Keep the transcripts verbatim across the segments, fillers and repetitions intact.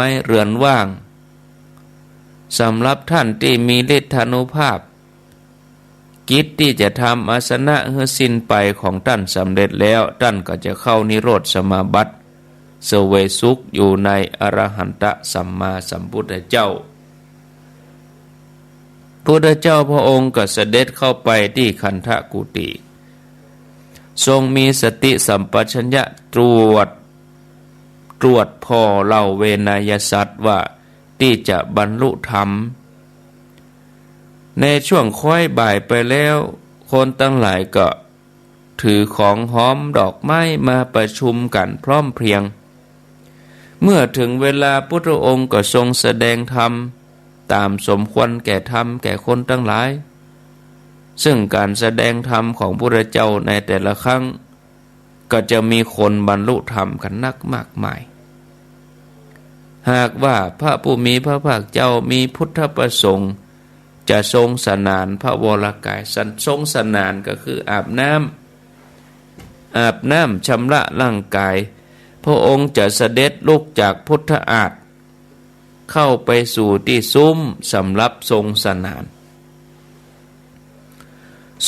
ม้เรือนว่าง สำหรับท่านตี้มีฤทธานุภาพ กิจตี้จะทำอาสนะหื้อสิ้นไปของต้านสำเร็จแล้ว ต้านก็จะเข้านิโรธสมาบัติ เสวยสุขอยู่ในอรหันตสัมมาสัมพุทธเจ้า พุทธเจ้าพระองค์ก็เสด็จเข้าไปตี้คันธกุฏิ ทรงมีสติสัมปชัญญะตรวจ ตรวจผ่อเหล่าเวนยสัตว์ว่าตี้จะบรรลุธรรม ในช่วงค้อยบ่ายไปแล้ว คนตังหลายก็ถือของหอมดอกไม้มาประชุมกั๋นพร้อมเพรียง เมื่อเถิงเวลาพุทธองค์ก็ทรงแสดงธรรมต๋ามสมควรแก่ธรรมแก่คนตังหลาย ซึ่งก๋านแสดงธรรมของพุทธเจ้าในแต่ละครั้ง ก็จะมีคนบรรลุธรรมกั๋นนักมากมาย หากว่าพระผู้มีพระภาคเจ้ามีพุทธประสงค์ จะทรงสนานพระวรกาย สัน ทรงสนานก็คืออาบน้ำ อาบน้ำชำระร่างกาย พระองค์จะเสด็จลุกจากพุทธอาฏ เข้าไปสู่ตี้ซุ้มสำหรับทรงสนาน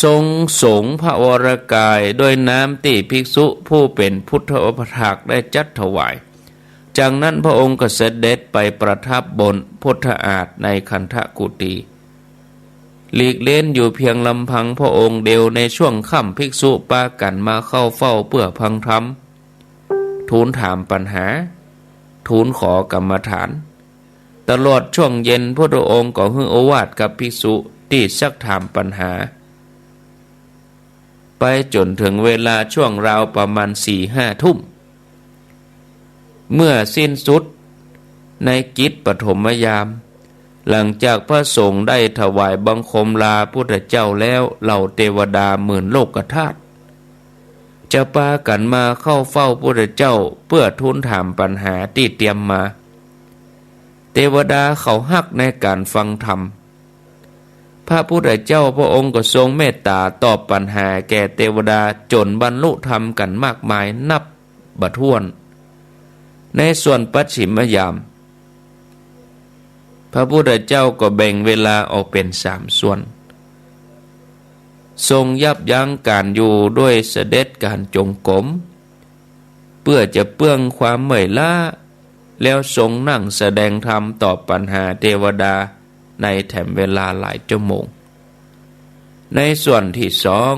ทรงสรงพระวรกายด้วยน้ำตี้ภิกษุผู้เป๋นพุทธอุปัฏฐากได้จัดถวาย จากนั้นพระองค์ก็เสด็จไปประทับบนพุทธอาฏในคันธกุฏิ หลีกเล้นอยู่เพียงลำพังพระองค์เดียว ในช่วงค่ำภิกษุปากั๋นมาเข้าเฝ้าเพื่อฟังธรรม ทูลถามปัญหา ทูลขอกรรมฐาน ตลอดช่วงเย็นพุทธองค์ก็หื้อโอวาทกับภิกษุตี้ซักถามปัญหา ไปจ๋นเถิงเวลาช่วงราวประมาณสี่ห้าทุ่ม เมื่อสิ้นสุดในกิจปฐมยาม หลังจากพระสงฆ์ได้ถวายบังคมลาพุทธเจ้าแล้ว เหล่าเตวดาหมื่นโลกธาตุ จะปากั๋นมาเข้าเฝ้าพุทธเจ้าเพื่อทูลถามปัญหาตี้เตรียมมา เตวดาเขาฮักในก๋านฟังธรรม พระพุทธเจ้าพระองค์ก็ทรงเมตตาตอบปัญหาแก่เตวดาจ๋นบรรลุธรรมกั๋นมากมายนับบ่ถ้วน ในส่วนปัจฉิมยาม พระพุทธเจ้าก็แบ่งเวลาออกเป๋นสามส่วน ทรงยับยั้งก๋านอยู่ด้วยเสด็จก๋านจงกรม เพื่อจะเปื้องความเมื่อยล้า แล้วทรงนั่งแสดงธรรมตอบปัญหาเตวดาในแถมเวลาหลายชั่วโมง ในส่วนที่สอง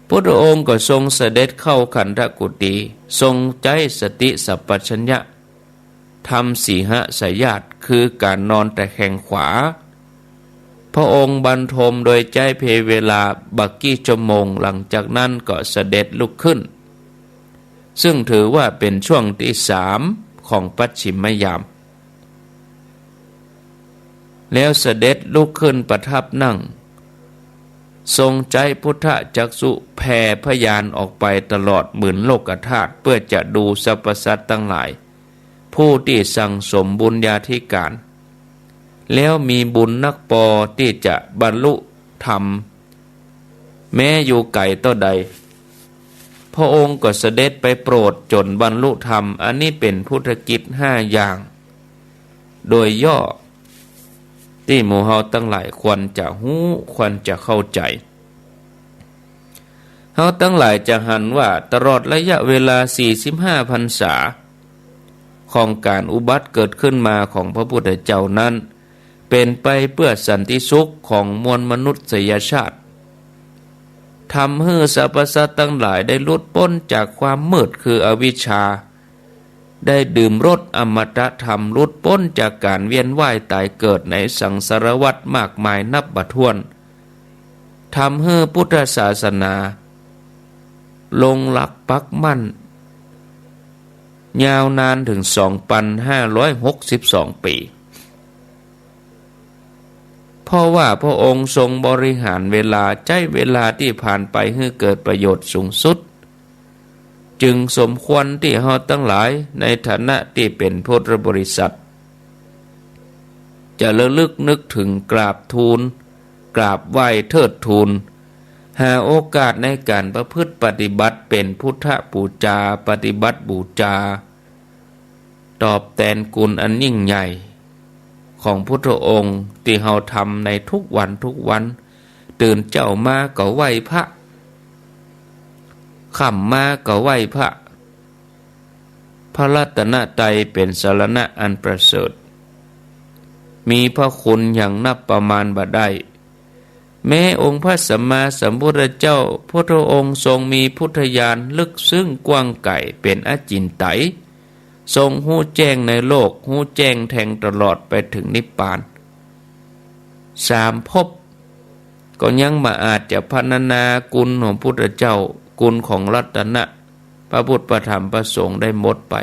พุทธองค์ก็ทรงเสด็จเข้าคันธกุฏิ ทรงใจ๊สติสัมปชัญญะ ทำสีหสยาสน์ คือก๋านนอนตะแคงขวา พระองค์บรรทมโดยใจ๊เพลเวลาบ่ากี้ชั่วโมง หลังจากนั้นก็เสด็จลุกขึ้น ซึ่งถือว่าเป๋นช่วงที่สามของปัจฉิมยาม แล้วเสด็จลุกขึ้นประทับนั่ง ทรงใจ๊พุทธจักษุแผ่พญาณออกไปตลอดหมื่นโลกธาตุ เพื่อจะดูสรรพสัตว์ตังหลาย ผู้ตี้สั่งสมบุญญาธิก๋าน แล้วมีบุญนักปอตี้จะบรรลุธรรม แม้อยู่ไก๋เต้าใด พระองค์ก็เสด็จไปโปรดจ๋นบรรลุธรรม อันนี้เป๋นพุทธกิจห้าอย่าง โดยย่อ ตี้หมู่เฮาตังหลายควรจะฮู้ ควรจะเข้าใจ๋ เฮาตังหลายจะหันว่าตลอดระยะเวลาสี่สิบห้าพรรษา ของก๋านอุบัติเกิดขึ้นมาของพระพุทธเจ้านั้น เป๋นไปเพื่อสันติสุขของมวลมนุษยชาติ ทำหื้อสรรพสัตว์ตังหลายได้หลุดป๊นจากความมืดคืออวิชชา ได้ดื่มรสอมตะธรรม หลุดป๊นจากก๋านเวียนว่ายต๋ายเกิดในสังสารวัฏมากมายนับบ่ถ้วน ทำหื้อพุทธศาสนา ลงหลักปักมั่น ยาวนานเถิงสองปันห้าร้อยหกสิบสองปี๋ เพราะว่าพระองค์ทรงบริหารเวลา ใจ๊เวลาตี้ผ่านไปหื้อเกิดประโยชน์สูงสุด จึงสมควรตี้เฮาตังหลายในฐานะตี้เป๋นพุทธบริษัท จะระลึกนึกเถิง กราบทูล กราบไหว้เทิดทูน หาโอกาสในก๋านประพฤติปฏิบัติเป๋นพุทธปู๋จา ปฏิบัติปู๋จา ตอบแตนคุณอันยิ่งใหญ่ของพุทธองค์ตี้เฮาทำในทุกวันทุกวัน ตื่นเจ๊ามาก็ไหว้พระ ค่ำมาก็ไหว้พระ พระรัตนตรัยเป๋นสรณะอันประเสริฐ มีพระคุณอย่างนับประมาณบ่ได้ แม้องค์พระสัมมาสัมพุทธเจ้า พุทธองค์ทรงมีพุทธญาณลึกซึ้งกว้างไกลเป๋นอจินไตย ทรงฮู้แจ้งในโลก ฮู้แจ้งแทงตลอดไปเถิงนิพพาน สามภพ ก็ยังบ่อาจจะพรรณนาคุณของพุทธเจ้า คุณของรัตนะ พระพุทธ พระธรรม พระสงฆ์ได้หมดไป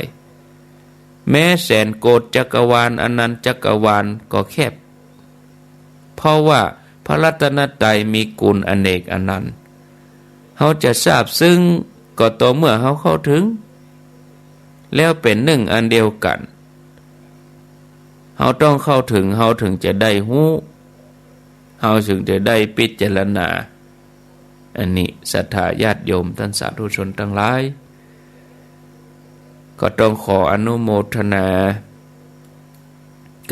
แม้แสนโกฏจักรวาล อนันตจักรวาลก็แคบ เพราะว่าพระรัตนตรัยมีคุณอเนกอนันต์ เฮาจะซาบซึ้งก็ต่อเมื่อเฮาเข้าเถิง แล้วเป๋นนึ่งอันเดียวกั๋น เฮาต้องเข้าเถิง เฮาเถิงจะได้ฮู้ เฮาเถิงจะได้พิจารณา อันนี้ศรัทธาญาติโยมต้านสาธุชนตังหลาย ก็ต้องขออนุโมทนา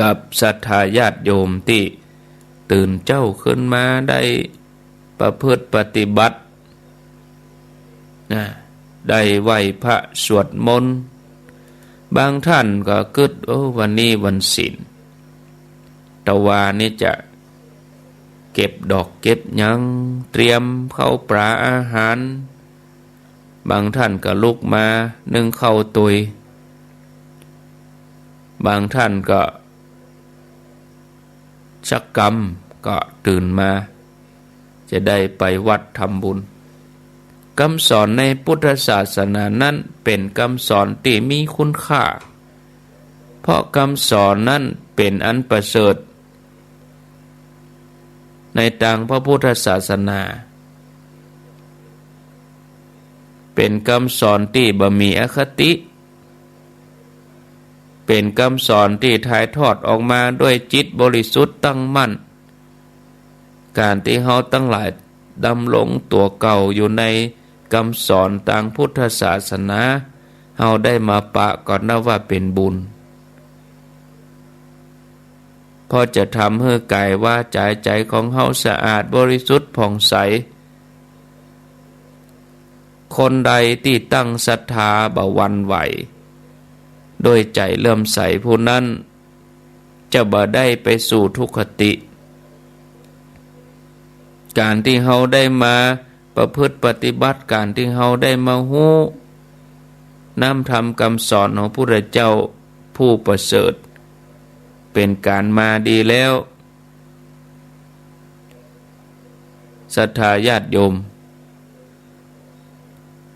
กับศรัทธาญาติโยมตี้ตื่นเจ๊าขึ้นมาได้ประพฤติปฏิบัติ นะ ได้ไหว้พระสวดมนต์ บางต้านก็กึ๊ด โอ้ วันนี้วันศีล ตะวานี้จะเก็บดอกเก็บหยัง เตรียมข้าวป๋าอาหาร บางต้านก็ลุกมานึ่งข้าวตวย บางต้านก็ สักกำก็ตื่นมา จะได้ไปวัดทำบุญ กำสอนในพุทธศาสนานั้นเป๋นกำสอนตี้มีคุณค่า เพราะกำสอนนั้นเป๋นอันประเสริฐ ในตางพระพุทธศาสนา เป๋นกำสอนตี้บ่มีอคติ เป๋นกำสอนตี้ถ่ายทอดออกมาด้วยจิตบริสุทธิ์ตั้งมั่น ก๋านตี้เฮาตังหลายดำรงตั๋วเก่าอยู่ในกำสอนตางพุทธศาสนา เฮาได้มาปะก็นับว่าเป๋นบุญ เพราะจะทำหื้อกายวาจาใจ๋ของเฮาสะอาดบริสุทธิ์ผ่องใส คนใดตี้ตั้งศรัทธาบ่หวั่นไหว ด้วยใจ๋เลื่อมใสผู้นั้น จะบ่ได้ไปสู่ทุคติ ก๋านตี้เฮาได้มาประพฤติปฏิบัติ ก๋านตี้เฮาได้มาฮู้น้ำธรรมกำสอนของพุทธเจ้าผู้ประเสริฐ เป๋นก๋านมาดีแล้ว ศรัทธาญาติโยม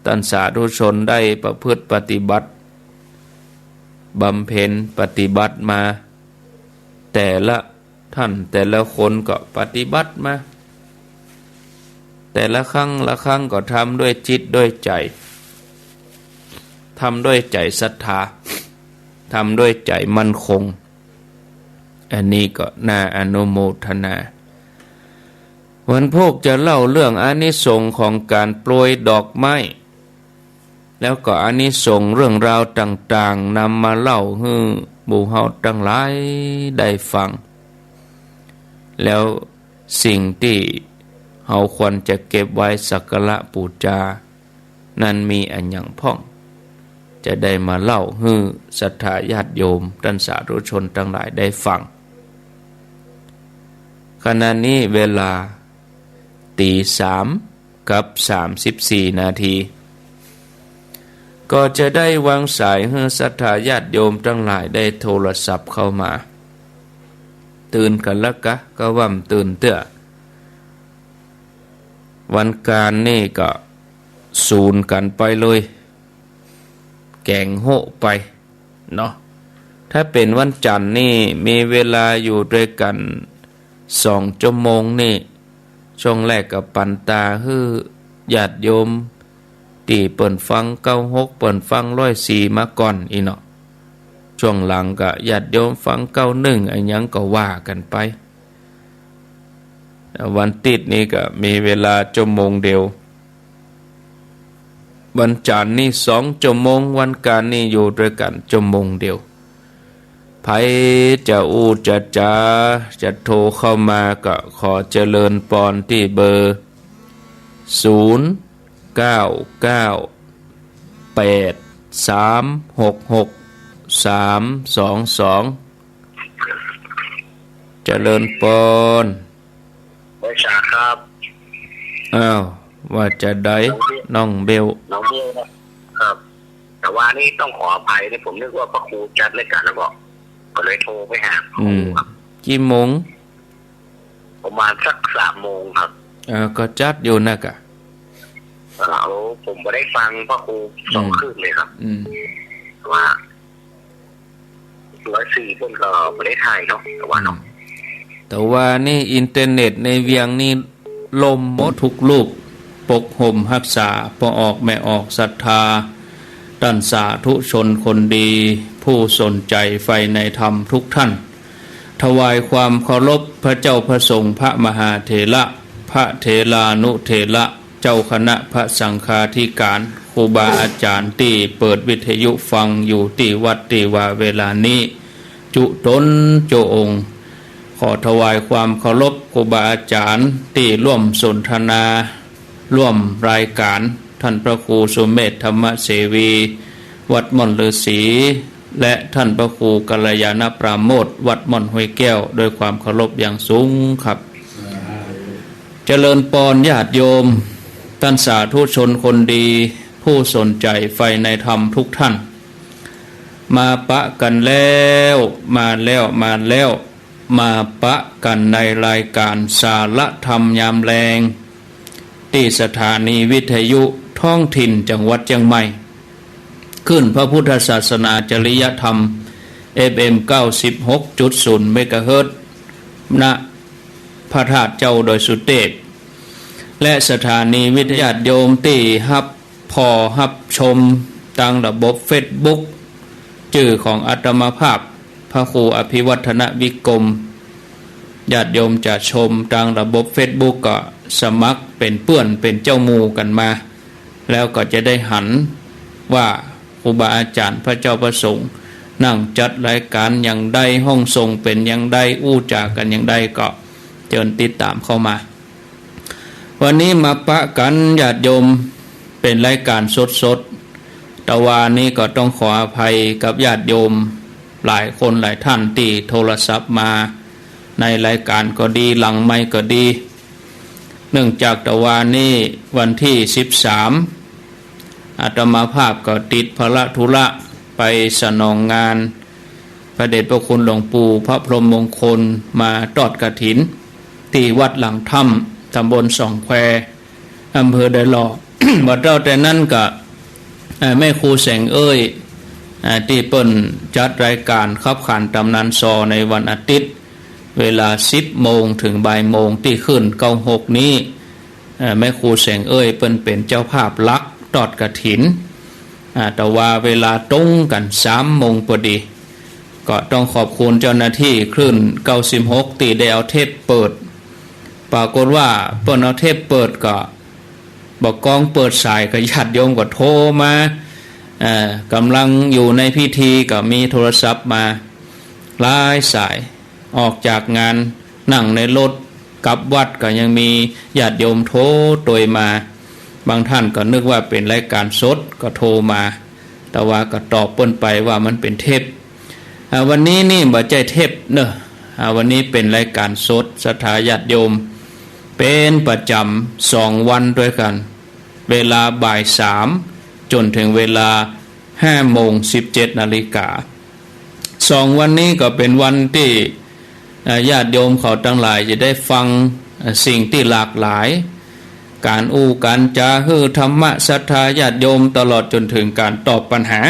ต้านสาธุชนได้ประพฤติปฏิบัติ บำเพ็ญปฏิบัติมา แต่ละต้านแต่ละคนก็ปฏิบัติมา แต่ละครั้งละครั้งก็ทำด้วยจิตด้วยใจ๋ ทำด้วยใจ๋ศรัทธา ทำด้วยใจ๋มั่นคง อันนี้ก็น่าอนุโมทนา วันพูกจะเล่าเรื่องอานิสงส์ของก๋านโปรยดอกไม้ แล้วก็อานิสงส์เรื่องราวต่างๆ นำมาเล่าหื้อหมู่เฮาตังหลายได้ฟัง แล้วสิ่งตี้เฮาควรจะเก็บไว้สักการะปู๋จา นั้นมีอะหยังพ่อง จะได้มาเล่าหื้อศรัทธาญาติโยมต้านสาธุชนตังหลายได้ฟัง ขณะนี้เวลาตี๋สามกับสามสิบสี่นาที ก็จะได้วางสายหื้อศรัทธาญาติโยมตังหลายได้โทรศัพท์เข้ามา ตื่นกั๋นละกะ ก็ว่าบ่ตื่นเตื้อ วันก๋านนี่ก็สูนกั๋นไปเลย แก๋งโฮะไปเนาะ ถ้าเป๋นวันจั๋นทร์นี่มีเวลาอยู่ตวยกั๋นสองจั่วโมงนี่ ช่วงแรกก็ปันตาหื้อญาติโยม ตี้เปิ้นฟังเก้าหก เปิ้นฟังร้อยสี่มาก่อนอี้เนาะ ช่วงหลังก็ญาติโยมฟังเก้าหนึ่ง อะหยังก็ว่ากั๋นไป วันติ๊ดนี่ก็มีเวลาจั่วโมงเดียว วันจั๋นทร์นี่สองจั่วโมง วันก๋านนี่อยู่ตวยกั๋นจั่วโมงเดียว ใผจะอู้จะจ๋า จะโทรเข้ามาก็ขอเจริญปอนตี้เบอร์ ศูนย์ เก้า เก้า แปด สาม หก หก สาม สอง สอง เจริญปอน ไหว้สาครับ อ้าว ว่าจะใด น้องเบล น้องเบล น้องเบลนะครับ แต่ว่านี่ต้องขออภัยนะ ผมนึกว่าพระครูจัดรายการแล้วก็ ก็เลยโทรไปหาพระครูครับ อืม กี่โมง ประมาณสักสามโมงครับ เออ ก็จัดอยู่นะกะ เออ ผมบ่ได้ฟังพระครูสอง อืม คืนเลยครับ อืม ว่า ตัวสื่อเปิ้นก็บ่ได้ถ่ายเนาะ แต่ว่าเนาะ อืม แต่ว่านี่อินเทอร์เน็ตในเวียงนี่ล่มหมดทุกลูก ปกห่มฮักษาป้อออกแม่ออกศรัทธา ต้านสาธุชนคนดี ผู้สนใจ๋ใฝ่ในธรรมทุกท่าน ถวายความเคารพพระเจ้าพระสงฆ์ พระมหาเถระ พระเถรานุเถระ เจ้าคณะพระสังฆาธิการ ครูบาอาจ๋ารย์ตี้เปิดวิทยุฟังอยู่ตี้วัดตี้วาเวลานี้ จุตนจุองค์ ขอถวายความเคารพครูบาอาจ๋ารย์ตี้ร่วมสนทนา ร่วมรายการ ท่านพระครูสุเมธธรรมเสวี วัดม่อนฤๅษี และท่านพระครูกัลยาณปราโมทย์ วัดม่อนห้วยแก้ว ด้วยความเคารพอย่างสูงครับ เจริญปอนญาติโยม ต้านสาธุชนคนดี ผู้สนใจ๋ใฝ่ในธรรมทุกท่าน มาปะกั๋นแล้ว มาแล้ว มาแล้ว มาปะกั๋นในรายการสาระธรรมยามแลง ตี้สถานีวิทยุท้องถิ่นจังหวัดเจียงใหม่ คลื่นพระพุทธศาสนาจริยธรรม เอฟเอ็ม เก้าสิบหกจุดศูนย์ เมกะเฮิรตซ์ ณ พระธาตุเจ้าดอยสุเตป และสถานีวิทยุ ญาติโยมตี้ฮับผ่อฮับชมตางระบบเฟซบุ๊ก จื้อของอาตมาภาพ พระครูอภิวัฒนวิกรม ญาติโยมจะชมตางระบบเฟซบุ๊กก็สมัครเป๋นเปื้อนเป๋นเจ้าหมู่กั๋นมา แล้วก็จะได้หันว่าครูบาอาจ๋ารย์พระเจ้าพระสงฆ์นั่งจัดรายการอย่างใด ห้องส่งเป๋นอย่างใด อู้จ๋ากั๋นอย่างใด ก็เจิญติดต๋ามเข้ามา วันนี้มาปะกั๋นญาติโยม เป๋นรายการสดๆ ตะวานี้ก็ต้องขออภัยกับญาติโยมหลายคนหลายท่านตี้โทรศัพท์มาในรายการก็ดี หลังไมค์ก็ดี เนื่องจากตะวานี้วันตี้สิบสาม อาตมาภาพก็ติดภาระธุระไปสนองงาน พระเดชพระคุณหลวงปู่พระพรหมมงคลมาทอดกฐิน ตี้วัดหลังถ้ำ ตำบลสองแคว อำเภอดอยหล่อ บ่าเต้าแต่นั้นก็ เอ่อ แม่ครูแสงเอ้ย อ่า ตี้เปิ้นจัดรายการขับขานต๋ำนานซอในวันอาทิตย์ เวลาสิบโมงเถิงบ่ายโมง ตี้คลื่นเก้าหกนี้ เอ่อ แม่ครูแสงเอ้ยเปิ้นเป๋นเจ้าภาพหลักทอดกฐิน อ่า ตะวาเวลาตรงกั๋นสามโมงพอดี ก็ต้องขอบคุณเจ้าหน้าตี้คลื่นเก้าสิบหกตี้ได้เอาเทปเปิด ปรากฏว่าเปิ้นเอาเทปเปิดก็ บ่ากองเปิดสายก็ญาติโยมก็โทรมา เอ่อ ก่ำลังอยู่ในพิธีก็มีโทรศัพท์มาหลายสาย ออกจากงานนั่งในรถกลับวัดก็ยังมีญาติโยมโทรตวยมา บางท่านก็นึกว่าเป๋นรายการสดก็โทรมา ตะวาก็ตอบเปิ้นไปว่ามันเป๋นเทป อ่า วันนี้นี่บ่ใจ้เทปเนาะ อ่า วันนี้เป๋นรายการสด ศรัทธาญาติโยม เป๋นประจ๋ำสองวันตวยกั๋น เวลาบ่ายสามจ๋นเถิงเวลาห้าโมงสิบเจ็ดนาฬิกา สองวันนี้ก็เป๋นวันตี้ เอ่อ ญาติโยมเขาตังหลายจะได้ฟัง เอ่อ สิ่งตี้หลากหลาย ก๋านอู้ก๋านจ๋า หื้อธรรมะศรัทธาญาติโยม ตลอดจ๋นเถิงก๋านตอบปัญหา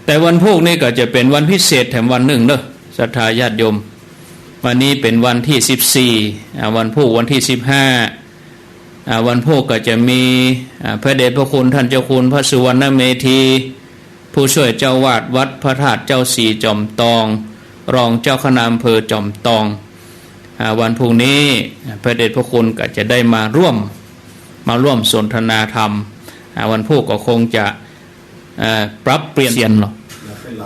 แต่วันพูกนี่ก็จะเป๋นวันพิเศษแถมวันนึ่งเนาะ ศรัทธาญาติโยม วันนี้เป๋นวันตี้สิบสี่ อ่า วันพูกวันตี้สิบห้า อ่า วันพูกก็จะมี อ่า พระเดชพระคุณท่านเจ้าคุณพระสุวรรณเมธี ผู้ช่วยเจ้าอาวาสวัดพระธาตุเจ้าศรีจอมตอง รองเจ้าคณะอำเภอจอมตอง อ่า วันพูกนี้ อ่า พระเดชพระคุณก็จะได้มาร่วม มาร่วมสนทนาธรรม อ่า วันพูกก็คงจะ เอ่อ ปรับเปลี่ยนเสียงเนาะ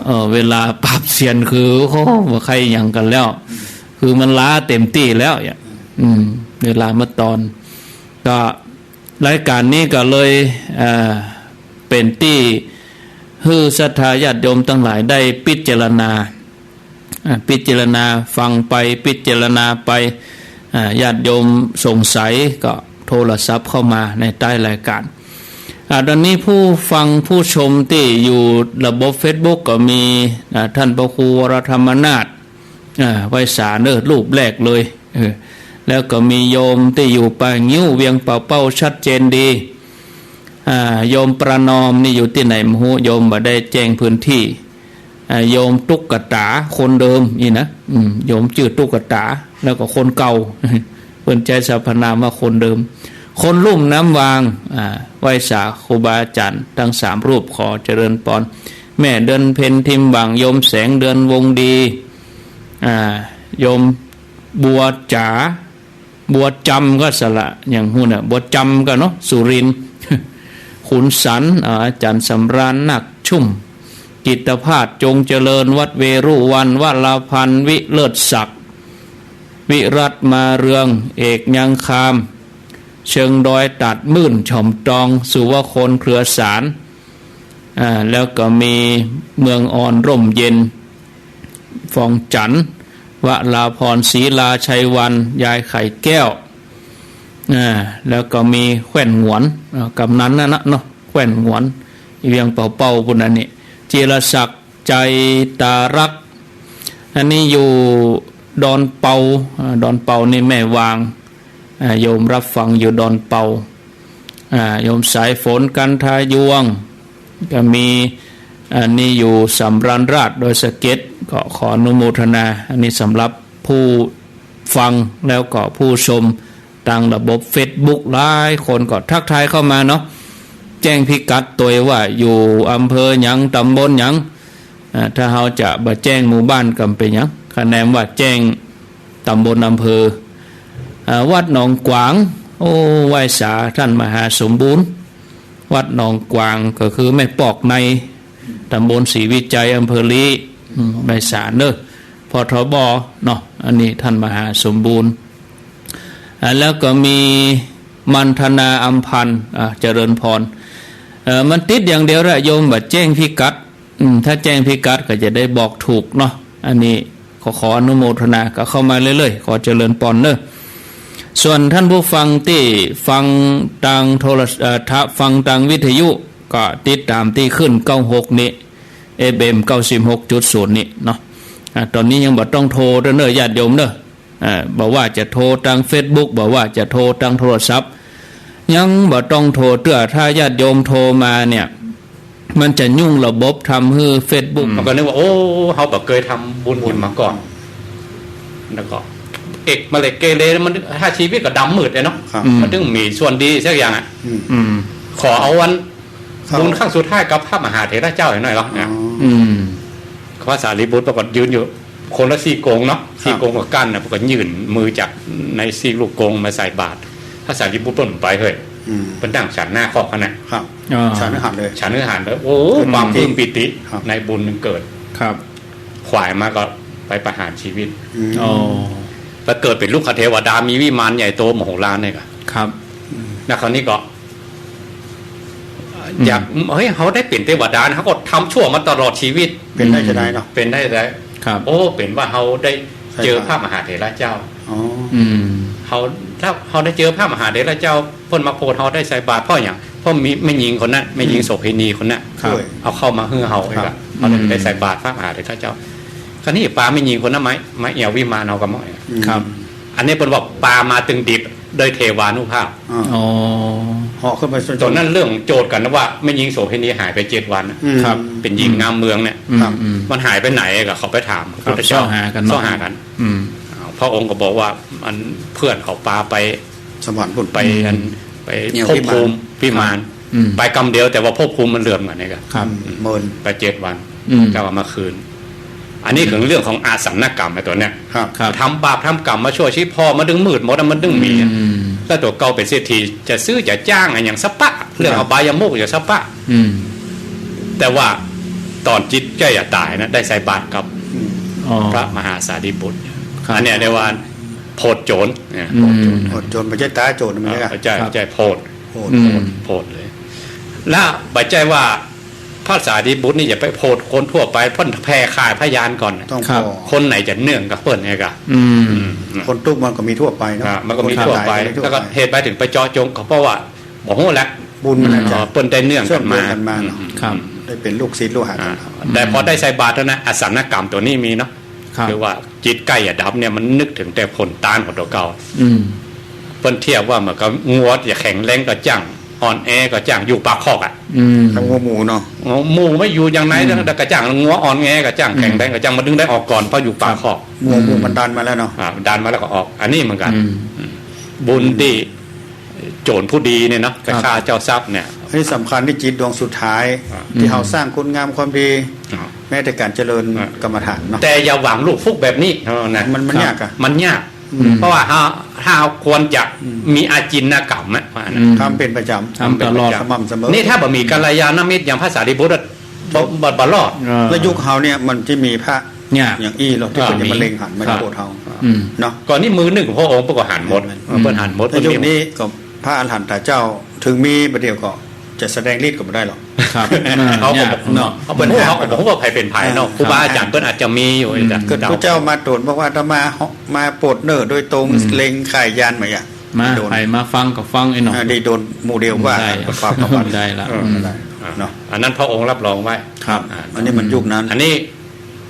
เออ เวลาปราบเซียนคือ โอ้โห บ่ใค่หยังกั๋นแล้ว คือมันล้าเต๋มตี้แล้วเนี่ย อืม เวลาเมื่อตอน ก็รายก๋านนี้ก็เลย เอ่อ เป๋นตี้หื้อศรัทธาญาติโยมตังหลายได้พิจารณา อ่า พิจารณาฟังไป พิจารณาไป อ่า ญาติโยมสงสัยก็โทรศัพท์เข้ามาในใต้รายก๋าน อ่า ต๋อนนี้ผู้ฟังผู้ชมตี้อยู่ระบบเฟซบุ๊กก็มี อ่า ท่านพระครูวรธรรมนาถ อ่า ไหว้สาเน่อ รูปแรกเลย เออ แล้วก็มีโยมตี้อยู่ป่างิ้ว เวียงป่าเป้า ชัดเจนดี อ่า โยมประนอมนี่อยู่ตี้ไหนบ่ฮู้ โยมบ่ได้แจ้งพื้นตี้ อ่า โยมตุ๊กตาคนเดิมนี่นะ อืม โยมจื้อตุ๊กตา แล้วก็คนเก่า เปิ้นใจ๊สรรพนามว่าคนเดิม คนลุ่มน้ำวาง อ่า ไหว้สาครูบาอาจ๋ารย์ตังสามรูป ขอเจริญปอน แม่เดือนเพ็ญ ทิมหว่าง โยมแสงเดือน วงศ์ดี อ่า โยมบัวจ๋า บัวจำก็สละ อย่างฮู้น่ะ บัวจำก็เนาะ สุรินทร์ ขุนสัน อ่า อาจ๋ารย์สำราญ นาคชุ่ม กิตตภาส จงเจริญ วัดเวรุวัน วราพันธ์ วิเลิศศักดิ์ วิรัตน์ มาเรือง เอกยังคาม เชิงดอย ตาดมื่น ฉ่อมตอง สุวคน เครือสาร อ่า แล้วก็มีเมืองอ่อน ร่มเย็น ฟองจันทร์ วราพร ศรีลา ชัยวัน ยายไข่แก้ว อ่า แล้วก็มีแคว่นหงวน อ่า กำนันนั่นนะเนาะ แคว่นหงวน เวียงป่าเป้าปุ้นอันนี้ จิรศักดิ์ ใจตารัก อันนี้อยู่ดอนเปา อ่า ดอนเปานี่แม่วาง อ่า โยมรับฟังอยู่ดอนเปา อ่า โยมสายฝน กันทายวงศ์ ก็มี อันนี้อยู่สำราญราษฎร์ ดอยสะเก็ด ก็ขออนุโมทนา อันนี้สำหรับผู้ฟังแล้วก็ผู้ชมตางระบบเฟซบุ๊ก หลายคนก็ทักทายเข้ามาเนาะ แจ้งพิกัดตวยว่าอยู่อำเภอหยัง ตำบลหยัง อ่า ถ้าเฮาจะบ่แจ้งหมู่บ้านก็บ่เป๋นหยัง คะแนนว่าแจ้งตำบลอำเภอ อ่า วัดหนองกวาง โอ้ ไหว้สาท่านมหาสมบูรณ์ วัดหนองกวางก็คือแม่ปอกใน ตำบลศรีวิชัย อำเภอลี้ อืม ไหว้สาเน่อ พทบ เนาะ อันนี้ท่านมหาสมบูรณ์ อ่า แล้วก็มีมันธนา อำพันธ์ อ่า เจริญพร เอ่อ มันติดอย่างเดียวละโยม บ่แจ้งพิกัด อืม ถ้าแจ้งพิกัดก็จะได้บอกถูกเนาะ อันนี้ขอ ขออนุโมทนา ก็เข้ามาเรื่อยๆ ขอเจริญปอนเน่อ ส่วนท่านผู้ฟังตี้ฟังตางโทรศ- เอ่อ ถ้าฟังตางวิทยุ ก็ติดต๋ามตี้คลื่นเก้าหกนี่ เอฟเอ็ม เก้าสิบหกจุดศูนย์นี่เนาะ อ่า ต๋อนนี้ยังบ่ต้องโทรเตื้อเน่อ ญาติโยมเน่อ อ่า บ่ว่าจะโทรตางเฟซบุ๊ก บ่ว่าจะโทรตางโทรศัพท์ ยังบ่ต้องโทรเตื้อ ถ้าญาติโยมโทรมาเนี่ย มันจะยุ่งระบบ ทำหื้อเฟซบุ๊ก อืม มันก็นึกว่า โอ้ เฮาบ่เกยทำบุญ บุญ มาก่อน แล้วก็ เอกมาเลยเกเร มัน ถ้าชีวิตก็ดำมืดเลยเนาะ ครับ มันต้องมีส่วนดีสักอย่างอะ อืม อืม ขอเอาวัน ครับ บุญครั้งสุดท้ายกับพระมหาเถระเจ้าหน่อยเหรอ อ๋อ อืม พระสารีบุตรปรากฏยืนอยู่คนละซี่โกงเนาะ ครับ ซี่โกงกับกั้นนะ ปรากฏยื่นมือจากในซี่ลูกกรงมาใส่บาตร พระสารีบุตรเปิ้นไปเฮ้ย อืม เปิ้นนั่งฉันหน้าคอกหั้นน่ะ ครับ อ๋อ ฉันอริหันต์เลย ฉันอริหันต์เลย โอ้ เกิด ความปลื้มปีติ ปีติ ครับ ในบุญมันเกิด ครับ ขวายมาก็ไปประหารชีวิต อืม อ๋อ ไปเกิดเป๋นลูกคเทวดา มีวิมานใหญ่โตมโหฬารเนี่ย ครับ อืม นะ คราวนี้ก็ อืม อยาก เฮ้ย เฮาได้เป๋นเทวดานะ เฮาก็ทำชั่วมาตลอดชีวิต เป๋นได้จะได้เนาะ เป๋นได้จะได้ ครับ โอ้ เป๋นว่าเฮาได้เจอ ใส่บาตร พระมหาเถระเจ้า อ๋อ อืม เฮา ถ้าเฮาได้เจอพระมหาเถระเจ้า เปิ้นมาโปรดเฮาได้ใส่บาตร เพราะหยัง เพราะมีแม่ญิงคนนั้น แม่ญิง อืม โสเภณีคนนั้น ครับ เอาเข้ามาหื้อเฮา ครับ เฮาเลย อืม ได้ใส่บาตรพระมหาเถระเจ้า คราวนี้ปาแม่ญิงคนนั้นมา มาแอ่ววิมานเฮาก็บ่ อืม ครับ อันนี้เปิ้นว่าปามาตึงดิบ โดยเทวานุภาพ อ่า อ๋อ เหาะขึ้นไป ตอนนั้นเรื่องโจทย์กั๋นนะว่าแม่ญิงโสเภณีหายไปเจ็ดวันน่ะ อืม ครับ เป๋นญิงงามเมืองเนี่ย อืม ครับ อืม มันหายไปไหนก็เขาไปถาม ครับ พุทธเจ้า เซาะหากั๋นเนาะ เซาะหากั๋น อืม อ่า พระองค์ก็บอกว่ามันเพื่อนเขาปาไป สวรรค์ปุ้น ไปอัน อืม ไป เนี่ย ภพภูมิ วิมาน วิมาน อืม ไปกำเดียวแต่ว่าภพภูมิมันเหลื่อมกั๋นเนี่ย ครับ อืม เมิน ไปเจ็ดวัน อืม เจ้าเอามาคืน อันนี้คือเรื่องของอาสันนกรรมไอ้ตั๋วเนี้ย ครับ ครับ ทำบาปทำกรรมมาชั่วชีวิต ผ่อมาตึงมืดหมดอะ มันตึงมีอะ อืม แล้วตั๋วเก่าเป๋นเศรษฐี จะซื้อจะจ้างอะหยังสะปะ เรื่อง ครับ อบายมุขอย่างสะปะ อืม แต่ว่า ต๋อนจิตใก้จะต๋ายนะ ได้ใส่บาตรกับ อืม อ๋อ พระมหาสารีบุตร ครับ อันเนี้ยเรียกว่าโผดโจรเนี่ย อืม โผดโจร โผดโจร บ่ใจ้ต๋าโจร มัน อ่า เนี่ย บ่ใจ้ ครับ บ่ใจ้โผด โผด อืม โผด โผดเลย แล้วบ่ใจ้ว่าพระสารีบุตรนี่อย่าไปโผดคนทั่วไป เปิ้นแผ่ข่ายพยานก่อน ต้อง ครับ ผ่อ คนไหนจะเนื่องกับเปิ้นเนี่ยกะ อืม อืม คนตุ๊กข์มันก็มีทั่วไปเนาะ อ่า มันก็มีทั่วไป คนต๋ายก็มีทั่วไป แล้วก็เหตุใดถึงไปเจาะจง ก็เพราะว่า บ่ฮู้แหละ บุญมันอาจจะ เออ เปิ้นได้เนื่องกั๋นมา เชื่อมโยงกั๋นมาเนาะ อืม ครับ ได้เป๋นลูกศิษย์ลูกหากั๋น อ่า แต่พอได้ใส่บาตรแล้วนะ อสัณณกรรมตั๋วนี้มีเนาะ ครับ คือว่าจิตใก้จะดับเนี่ย มันนึกเถิงแต่ผลต้านของตั๋วเก่า อืม เปิ้นเทียบว่าเหมือนกับงัวจะแข็งแรงก็จ้าง อ่อนแอก็จ้าง อยู่ปากคอกอะ อืม ทั้งงัวหมูเนาะ งัวหมูไม่อยู่อย่างไหน อืม แล้วก็จ้างงัวอ่อนแอก็จ้าง อืม แข็งแรงก็จ้าง มันถึงได้ออกก่อน เพราะอยู่ปากคอก ครับ งัวหมูมันดันมาแล้วเนาะ อ่า ดันมาแล้วก็ออก อันนี้เหมือนกั๋น อืม อืม บุญตี้ โจรผู้ดีเนี่ยเนาะ ไป ครับ ฆ่าเจ้าทรัพย์เนี่ย อันนี้สำคัญตี้จิตดวงสุดท้าย อ่า ตี้เฮา อืม สร้างคุณงามความดี อ่า แม้แต่ก๋านเจริญ อ่า กรรมฐานเนาะ แต่อย่าหวังลูกฟลุกแบบนี้เท่านั้นนะ มัน มันยากอะ มันยาก อืม เพราะว่าถ้า ถ้าเฮาควรจะ อืม มีอาจินกรรมอะ ว่านะ อืม ทำเป๋นประจ๋ำ ทำตลอด สม่ำเสมอ นี่ถ้าบ่มีกัลยาณมิตรอย่างพระสารีบุตรอะ บ่ บ่ บ่รอด เออ แล้วยุคเฮาเนี่ยมันจะมีพระ เนี่ย อย่างอี้หรอกตี้ อ่า เปิ้นจะมาเล็งหันมา ครับ โผดเฮา อืม เนาะ ก่อนนี้มือนึ่งพระองค์เปิ้นก็หันหมด อืม เปิ้นหันหมด แล้วยุคนี้ก็พระอรหันตเจ้า ถึงมีบ่าเดี่ยวก็จะแสดงฤทธิ์ก็บ่ได้หรอก ครับ เออ เขาก็ เนี่ย บ่ เนาะ เขาเปิ้น เขาก็บ่ฮู้ว่าใผเป๋นใผเนาะ อ่า ครูบาอาจ๋ารย์เปิ้นอาจจะมีอยู่ อืม แต่ เกิดพระเจ้ามาตรัสบอกว่าอาตมามาโผดเน่อโดยตรง อืม เล็งข่ายยานมาอะ มา โดน ใผมาฟังก็ฟังไอ้เนาะ อ่า ได้โดนหมู่เดียวว่า ได้ ปราบปราม ได้ละ เออ อืม ได้ เนาะ อันนั้นพระองค์รับรองไว้ ครับ อ่า อันนี้มันยุคนั้น อันนี้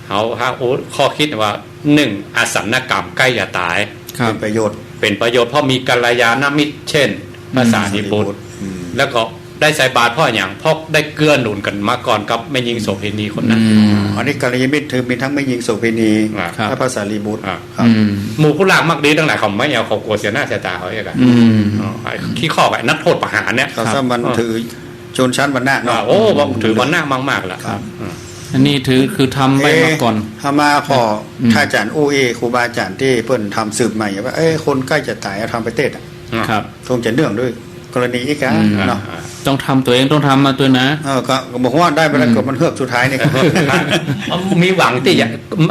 เฮาหา โอ้ ข้อคิดว่า นึ่ง อสัณณกรรมใก้จะต๋าย ครับ เป๋นประโยชน์ เป๋นประโยชน์ เพราะมีกัลยาณมิตร เช่น พระสารีบุตร อืม แล้วก็ได้ใส่บาตรเพราะหยัง เพราะได้เกื้อหนุนกั๋นมาก่อนกับแม่ญิงโสเภณีคนนั้น อืม อันนี้กัลยาณมิตรคือมีทั้งแม่ญิงโสเภณี อ่า ครับ และพระสารีบุตร อ่า ครับ อืม หมู่ผู้ลากมักดีตังหลายเขาไม่เอา เขากั๋วเสียหน้าเสียต๋าเขาเองอะ อืม อ๋อ ไอ้ขี้ข้อกับนักโทษประหารเนี่ย เขา ครับ ซ้ำมัน เออ ถือ ชนชั้นวรรณะเนาะ อ่า โอ้ บอกถือวรรณะมากๆ แล้ว ครับ อืม อันนี้ถือคือทำไว้มาก่อน เอ๊ะ เฮามาผ่อ อืม ถ้าอาจ๋ารย์อู้อี้ ครูบาอาจ๋ารย์ตี้เปิ้นทำสืบมาว่า เอ๊ะ คนใก้จะต๋ายเอาทำไปเตศอะ อ่า ครับ คงจะเนื่องด้วยกรณีอี้กา อืม เนาะ อ่า ต้องทำตั๋วเอง ต้องทำมาตวยนะ เออ ก็ ก็บ่ฮู้ว่าได้ไปแล้ว อืม ก็มันเฮือกสุดท้ายนี่ มีหวังตี้จะ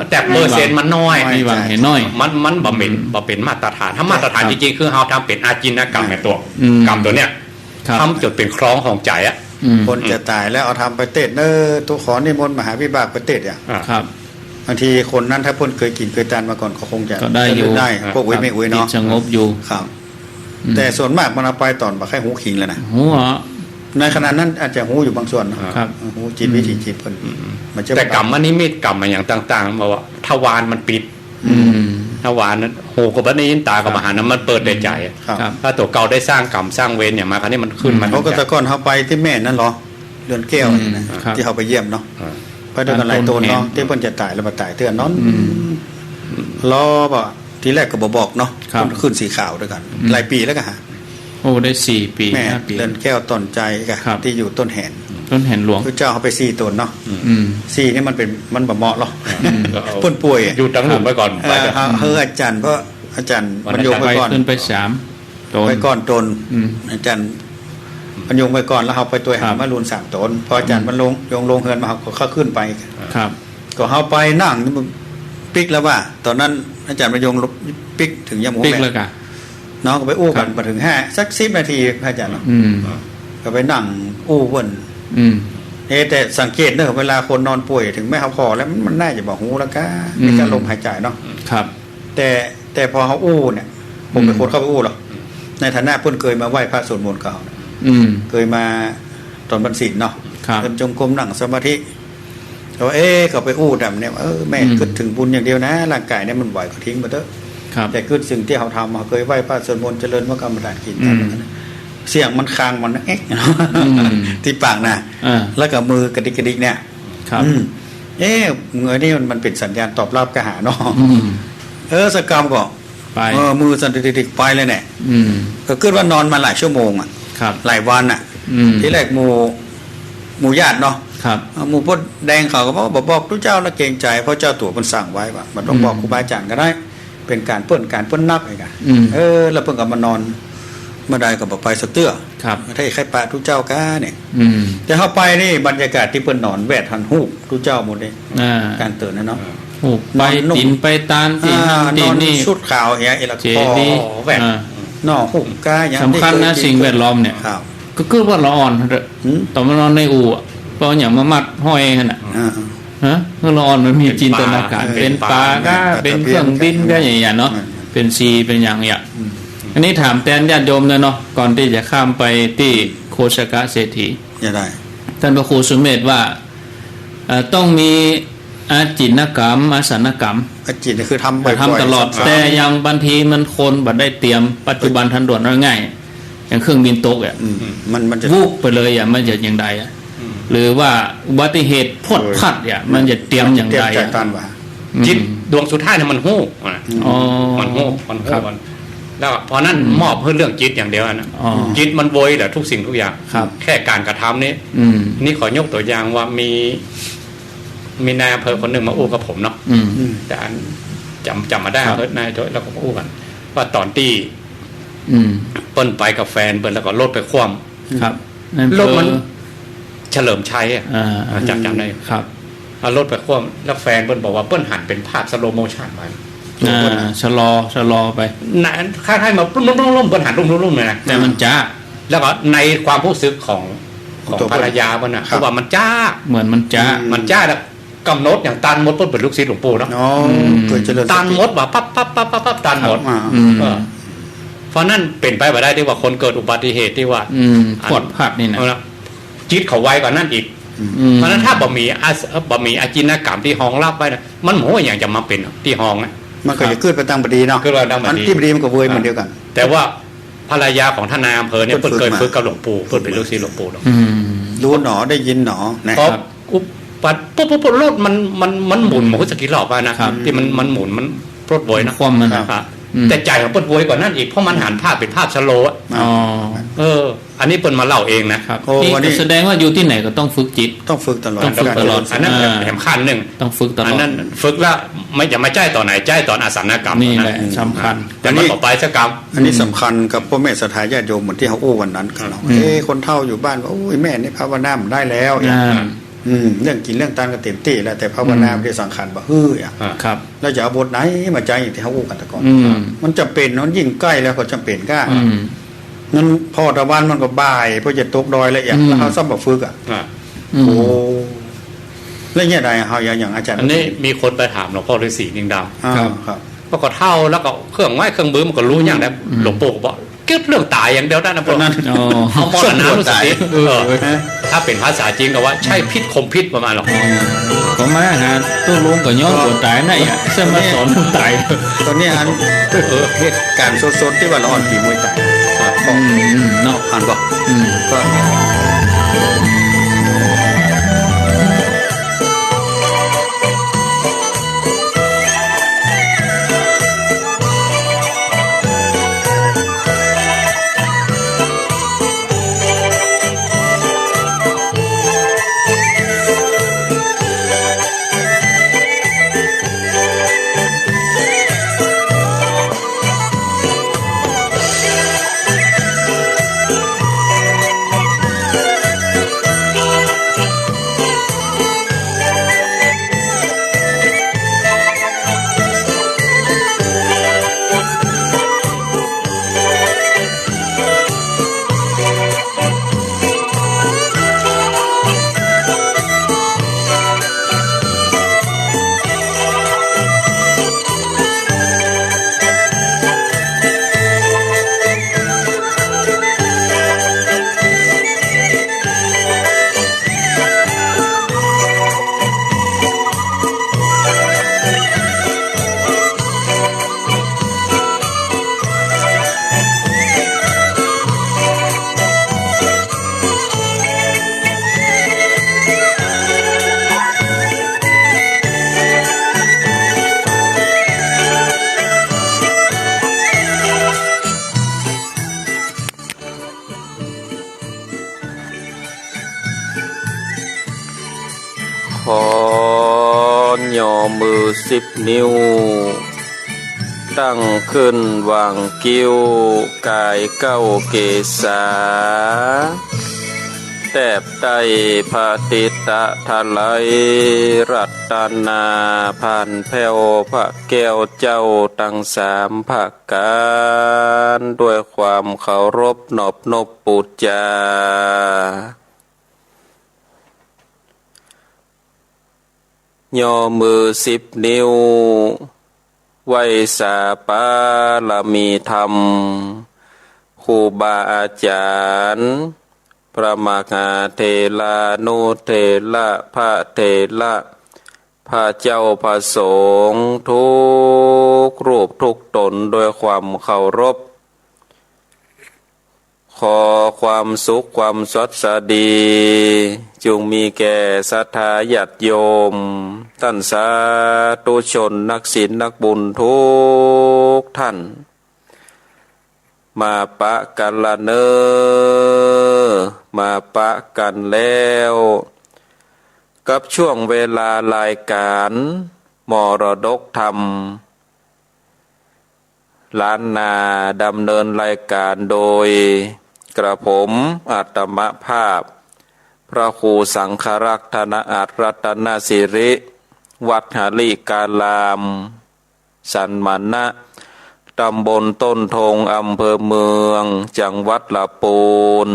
แต่เปอร์เซ็นต์มันน้อย มีหวังเห็นน้อย มัน มันบ่เป๋น อืม บ่เป๋นมาตรฐาน ถ้ามาตรฐาน ครับ จริงๆ คือเฮาทำเป๋นอาจินกรรมในตั๋ว อืม กรรมตั๋วเนี้ย ครับ ทำจ๋นเป๋นคลองของใจ๋อะ อืม คนจะต๋ายแล้วเอาทำไปเตศ เออ ตั๋วขอนิมนต์มหาวิบากไปเตศอะ อ่า ครับ บางทีคนนั้นถ้าเปิ้นเกยกิ๋นเกยตานมาก่อนก็คงจะ ก็ได้อยู่ ได้ อ่า พวกอุ๊ย ครับ แม่อุ๊ยเนาะ จิตสงบอยู่ ครับ อืม แต่ส่วนมากมันเอาไปต๋อนบ่ใค่ฮู้คิงแล้วนะ ฮู้เหรอ ในขณะนั้นอาจจะฮู้อยู่บางส่วนเนาะ ครับ ฮู้จิตวิถีจิตเปิ้น อืม มันจะ แต่กรรมนิมิตกรรมอะหยังต่างๆ บอกว่าทวารมันปิด อืม ทวารนั้น หูก็บ่ได้ยิน ตาก็บ่หันนะ มันเปิดแต่ใจ๋ ครับ ครับ ถ้าตั๋วเก่าได้สร้างกรรมสร้างเวรหยังมา คราวนี้มันขึ้นมา อืม เขาก็ แต่ก่อนเฮาไปตี้แม่นนั่นเหรอ เรือนแก้ว อืม นะ ครับ ตี้เฮาไปเยี่ยมเนาะ อ่า ไปตวยกั๋นหลายต๋นเนาะ ตี้เปิ้นจะต๋ายแล้วบ่ต๋ายเตื้อ นอน อืม รอบ่ ทีแรกก็บ่บอกเนาะ ครับ ขึ้นสีขาวตวยกั๋น อืม หลายปี๋แล้วก็หา โอ้ ได้สี่ปี๋ แม่ ห้าปี๋ เรือนแก้วต้นใจ๋กะ ครับ ตี้อยู่ต้นแหน ต้นแหนหลวง คือเจ้าเฮาไปสี่ต๋นเนาะ อืม สี่นี่มันเป๋น มันบ่เหมาะหรอก อืม เปิ้นป่วย อยู่ตังหลุมไปก่อน เออ ไปก่อน เฮา เฮาอาจ๋ารย์ เพราะอาจ๋ารย์บรรยงไปก่อน ขึ้นไปสามต๋น ไปก่อนต๋น อืม อาจ๋ารย์บรรยงไปก่อน แล้วเฮาไปตวย ครับ หามาลุนสามต๋น พออาจ๋ารย์ อืม บรรยงลงเฮือนมา เฮาก็เข้าขึ้นไป ครับ ก็เฮาไปนั่งปิ๊กแล้วว่า ต๋อนนั้นอาจ๋ารย์บรรยงปิ๊กเถิงยามหัว ปิ๊ก แม่ เลยกะ น้องก็ไปอู้กั๋น ครับ บ่เถิงห้า สักสิบนาที พระอาจ๋ารย์เนาะ อืม ก็ไปนั่งอู้เปิ้น อืม เอ๊ะ แต่สังเกตเนอะ เวลาคนนอนป่วย เถิงแม้เฮาผ่อแล้ว มัน มันน่าจะบ่ฮู้แล้วกะ อืม มีก้าลมหายใจ๋เนาะ ครับ แต่ แต่พอเฮาอู้เนี่ย ผมเป๋น อืม คนเข้าไปอู้หรอก ในฐานะเปิ้นเกยมาไหว้พระสวดมนต์กับเฮา อืม เกยมาต๋อนบันศีลเนาะ ครับ เดินจงกรมนั่งสมาธิ เขาว่า เอ๊ะ เขาไปอู้ดำเนี่ย เออ แม่ อืม กึ๊ดเถิงบุญอย่างเดียวนะ ร่างกายเนี่ยมันไหวก็ทิ้งมาเต๊อะ ครับ แต่กึ๊ดสิ่งตี้เฮาทำ เฮาเกยไหว้พระสวดมนต์ เจริญพระกรรมฐานกิน อืม เสียงมันคางมันเอ๊ะ อืม ตี้ปากนะ อ่า แล้วก็มือกระดิกกระดิกเนี่ย ครับ อืม เอ๊ะ มือนี่มัน มันเป๋นสัญญาณตอบรับกะหาเนาะ อืม เออ สักกำก็ ไป เออ มือสั่นติกๆ ไปเลยเนี่ย อืม ก็กึ๊ดว่านอนมาหลายชั่วโมงอะ ครับ หลายวันอะ อืม ทีแรกหมู่ หมู่ญาติเนาะ ครับ เออ หมู่ป้อแดงเขาก็บอก บ่บอกตุ๊เจ้านะ เกรงใจ๋ เพราะเจ้าตั๋วเปิ้นสั่งไว้ว่า บ่ต้องบอก อืม ครูบาอาจ๋ารย์ก็ได้ เป๋นก๋านเปิ้น ก๋านเปิ้นนักเองอะ อืม เออ แล้วเปิ้นก็มานอน บ่ได้ก็บ่ไปสักเตื้อ ครับ ถ้าใค่ปะตุ๊เจ้าก้าเนี่ย อืม แต่เฮาไปนี่บรรยากาศตี้เปิ้นนอนแวดหั้น ฮูปตุ๊เจ้าหมดเลย อ่า ก๋านเติบนะเนาะ ฮูปไป นอนนุ่ม ตี๋นไปตานตี้ อ่า หั้นตี้ นอน นี่ ชุดขาวเหีย เอละ เจดีย์ แวด อ่า เนาะ ฮูปก้าอย่าง สำคัญนะ ตี้เกย สิ่งแวดล้อมเนี่ย ครับ ก็คือว่าละอ่อนเถอะ หืม ต๋อนมานอนในอู่อะ เปิ้นเอาหยังมามัดห้อยหั้นน่ะ อ่า ฮะ เมื่อละอ่อนมันมีจินตนาการ เออ เป๋นป๋าก้า เป๋นเครื่องบินก้าอย่างเงี้ยเนาะ อืม เป๋นสีเป๋นอย่างเงี้ย อืม อันนี้ถามแตนญาติโยมเลยเนาะ ก่อนตี้จะข้ามไปตี้โคชกะเศรษฐี จะได้ ต้านพระครูสุเมธว่า เอ่อ ต้องมีอาจินกรรม อาสนกรรม อาจินนี่คือทำบ่อยๆ ทำตลอด ซ้ำๆ แต่อย่างบางทีมันคนบ่ได้เตรียม ปัจจุบันทันด่วนว่าง่าย อย่างเครื่องบินตกอะ อืม มัน มันจะ วุบไปเลยอะ มันจะอย่างใดอะ อืม หรือว่าอุบัติเหตุพรวดพลาดอะ เออ มันจะเตรียมอย่างใดอะ มันจะเตรียมจ่ายต้านว่า อืม จิตดวงสุดท้ายเนี่ยมันฮู้อะ อ๋อ มันฮู้ มันฮู้ ครับ มัน แล้วพอนั้น อืม มอบหื้อเรื่องจิตอย่างเดียวนะ อ๋อ จิตมันโวยแหละทุกสิ่งทุกอย่าง ครับ แค่ก๋านกระทำนี่ อืม นี่ขอยกตั๋วอย่างว่ามี มีนายอำเภอคนนึ่งมาอู้กับผมเนาะ อืม อืม แต่อันจ๋ำ จ๋ำบ่ได้ ครับ นายโจ้ แล้วก็มาอู้กั๋น ว่าต๋อนตี้ อืม เปิ้นไปกับแฟนเปิ้น แล้วก็รถไปคว่ำ ครับ รถมัน เฉลิมชัยอะ อ่า จ๋ำ จ๋ำได้ ครับ เอารถไปคว่ำ แล้วแฟนเปิ้นบอกว่าเปิ้นหันเป๋นภาพสโลว์โมชันมา อ่า ชะลอ ชะลอไป นะ คล้ายๆ มาปุ้มๆๆๆ เปิ้นหันลุ่มๆๆ เลยนะ แต่มันจ๊า แล้วก็ในความฮู้สึกของ ของภรรยาเปิ้นน่ะ ครับ เพราะว่ามันจ๊า เหมือนมันจ๊า อืม มันจ๊า แล้วกำหนดอย่างตันหมด เปิ้นเป๋นลูกศิษย์หลวงปู่เนาะ อ๋อ อืม เกิดเจริญสติ ตันหมดว่าปั๊บๆๆๆ ตันหมด ครับ อ่า อืม เออ เพราะนั้นเป๋นไปบ่ได้ตี้ว่าคนเกิดอุบัติเหตุตี้ว่า อืม อัน พรวดพลาดนี่นะ เอาละ จิตเขาไวกว่านั้นอีก อืม เพราะนั้นถ้าบ่มีอาส- บ่มีอาจินกรรมตี้ฮองฮับไว้นะ มันบ่ฮู้หยังจะมาเป๋นตี้ฮองอะ มันก็จะเกิดไปตางบ่ดีเนาะ เกิดไปตางบ่ดี อันตี้บ่ดีมันก็เวยเหมือนเดียวกั๋น แต่ว่าภรรยาของท่านนายอำเภอเนี่ย เปิ้นเปิ้นเกยฝึกมา ฝึกกับหลวงปู่ เปิ้นเป๋นลูกศิษย์หลวงปู่เนาะ อืม ฮู้หนอ ได้ยินหนอ นะ พอ ครับ ปุ๊บ ปัดปุ๊บปุ๊บปุ๊บ รถมัน มัน มันหมุน มันก็จะกี่รอบอะนะ ครับ ตี้มัน มันหมุน มันรถโวยนะ คว่ำมันนะ ครับ อืม แต่ใจ๋ของเปิ้นโวยกว่านั้นอีก เพราะมันหันภาพเป๋นภาพสโลว์อะ อ๋อ เออ อันนี้เปิ้นมาเล่าเองนะ ครับ โอ้ นี่ วันนี้ แสดงว่าอยู่ตี้ไหนก็ต้องฝึกจิต ต้องฝึกตลอด ต้องฝึกตลอด อันนั้น อ่า แหมขั้นนึ่ง ต้องฝึกตลอด อันนั้นฝึกแล้ว ไม่ จะมาใจ๊ต๋อนไหน ใจ๊ต๋อนอาสนกรรม นี่แหละ นะ สำคัญ แต่มัน อันนี้ บ่ไปสักกรรม อันนี้สำคัญกับป้อแม่ศรัทธาญาติโยม เหมือนตี้เฮาอู้วันนั้นกั๋นเนาะ อืม เอ๊ะ คนเฒ่าอยู่บ้านก็ โอ้ย แม่นี่ภาวนาบ่ได้แล้ว อ่า อืม เรื่องกิ๋นเรื่องตานก็เต๋มตี้แล้ว แต่ภาวนา อืม บ่ได้ สังขารบ่หื้ออะ อ่า ครับ แล้วจะเอาบทไหนมาใจ๊ อย่างตี้เฮาอู้กั๋นแต่ก่อน อืม มันจ๋ำเป๋น มันยิ่งใก้แล้วก็จ๋ำเป๋นก้า อืม มันผ่อตะวันมันก็บ่าย เปื้อจะตกดอยแล้วเอียด อืม แล้วเฮาซ้ำบ่ฝึกอะ อ่า อืม โอ้ แล้วเนี่ยใดเฮาอย่าง อย่างอาจ๋ารย์ อันนี้มีคนไปถามหลวงพ่อฤาษีนิงดำ อ่า ครับ ครับ ปรากฏเฒ่าแล้วก็เครื่องไม้เครื่องมือมันก็ฮู้หยังแล้ว อืม หลวงปู่ก็บอก เกี่ยวเรื่องต๋ายอย่างเดียวได้นะ ตอนนั้น อ๋อ เอามรณานุสติ เออ เออ ถ้าเป๋นภาษาจีนก็ว่า ใช้พิษข่มพิษประมาณหรอก ก็มาหาตุ๊ลุงก็ย้อนตั๋วต๋ายนั่นแหละ ซึ่งมาสอนคนต๋าย ต๋อนนี้อัน เออ เหตุก๋ารณ์สดๆ ตี้ว่าละอ่อนปีมวยต๋าย อืม อืม เนาะ หันบ่ อืม ก็ขอหย่อมือสิบนิ้ว ตั้งขึ้นหว่างคิ้ว ก๋ายเก๊าเกศา แตบใต้ผะติตะถลาย รัตนาผ่านแผ้วพระแก้วเจ้าตังสามประก๋าน ด้วยความเคารพนอบนบปู๋จา ย่อมือสิบนิ้ว ไหว้สาบารมีธรรม ครูบาอาจ๋ารย์ พระมหาเถรานุเถระ พระเถระ พระเจ้าพระสงฆ์ ทุกรูปทุกต๋น ด้วยความเคารพ ขอความสุขความสวัสดี จุ่งมีแก่ศรัทธาญาติโยม ต้านสาธุชนนักศีลนักบุญทุกท่าน มาปะกั๋นละเน่อ มาปะกั๋นแล้ว กับช่วงเวลารายก๋านมรดกธรรม ล้านนา ดำเนินรายก๋านโดยกระผมอาตมภาพ พระครูสังฆรักษ์ ธนอัตร รัตนสิริ วัดหริการาม สันมณะ ตำบลต้นทง อำเภอเมือง จังหวัดละปูน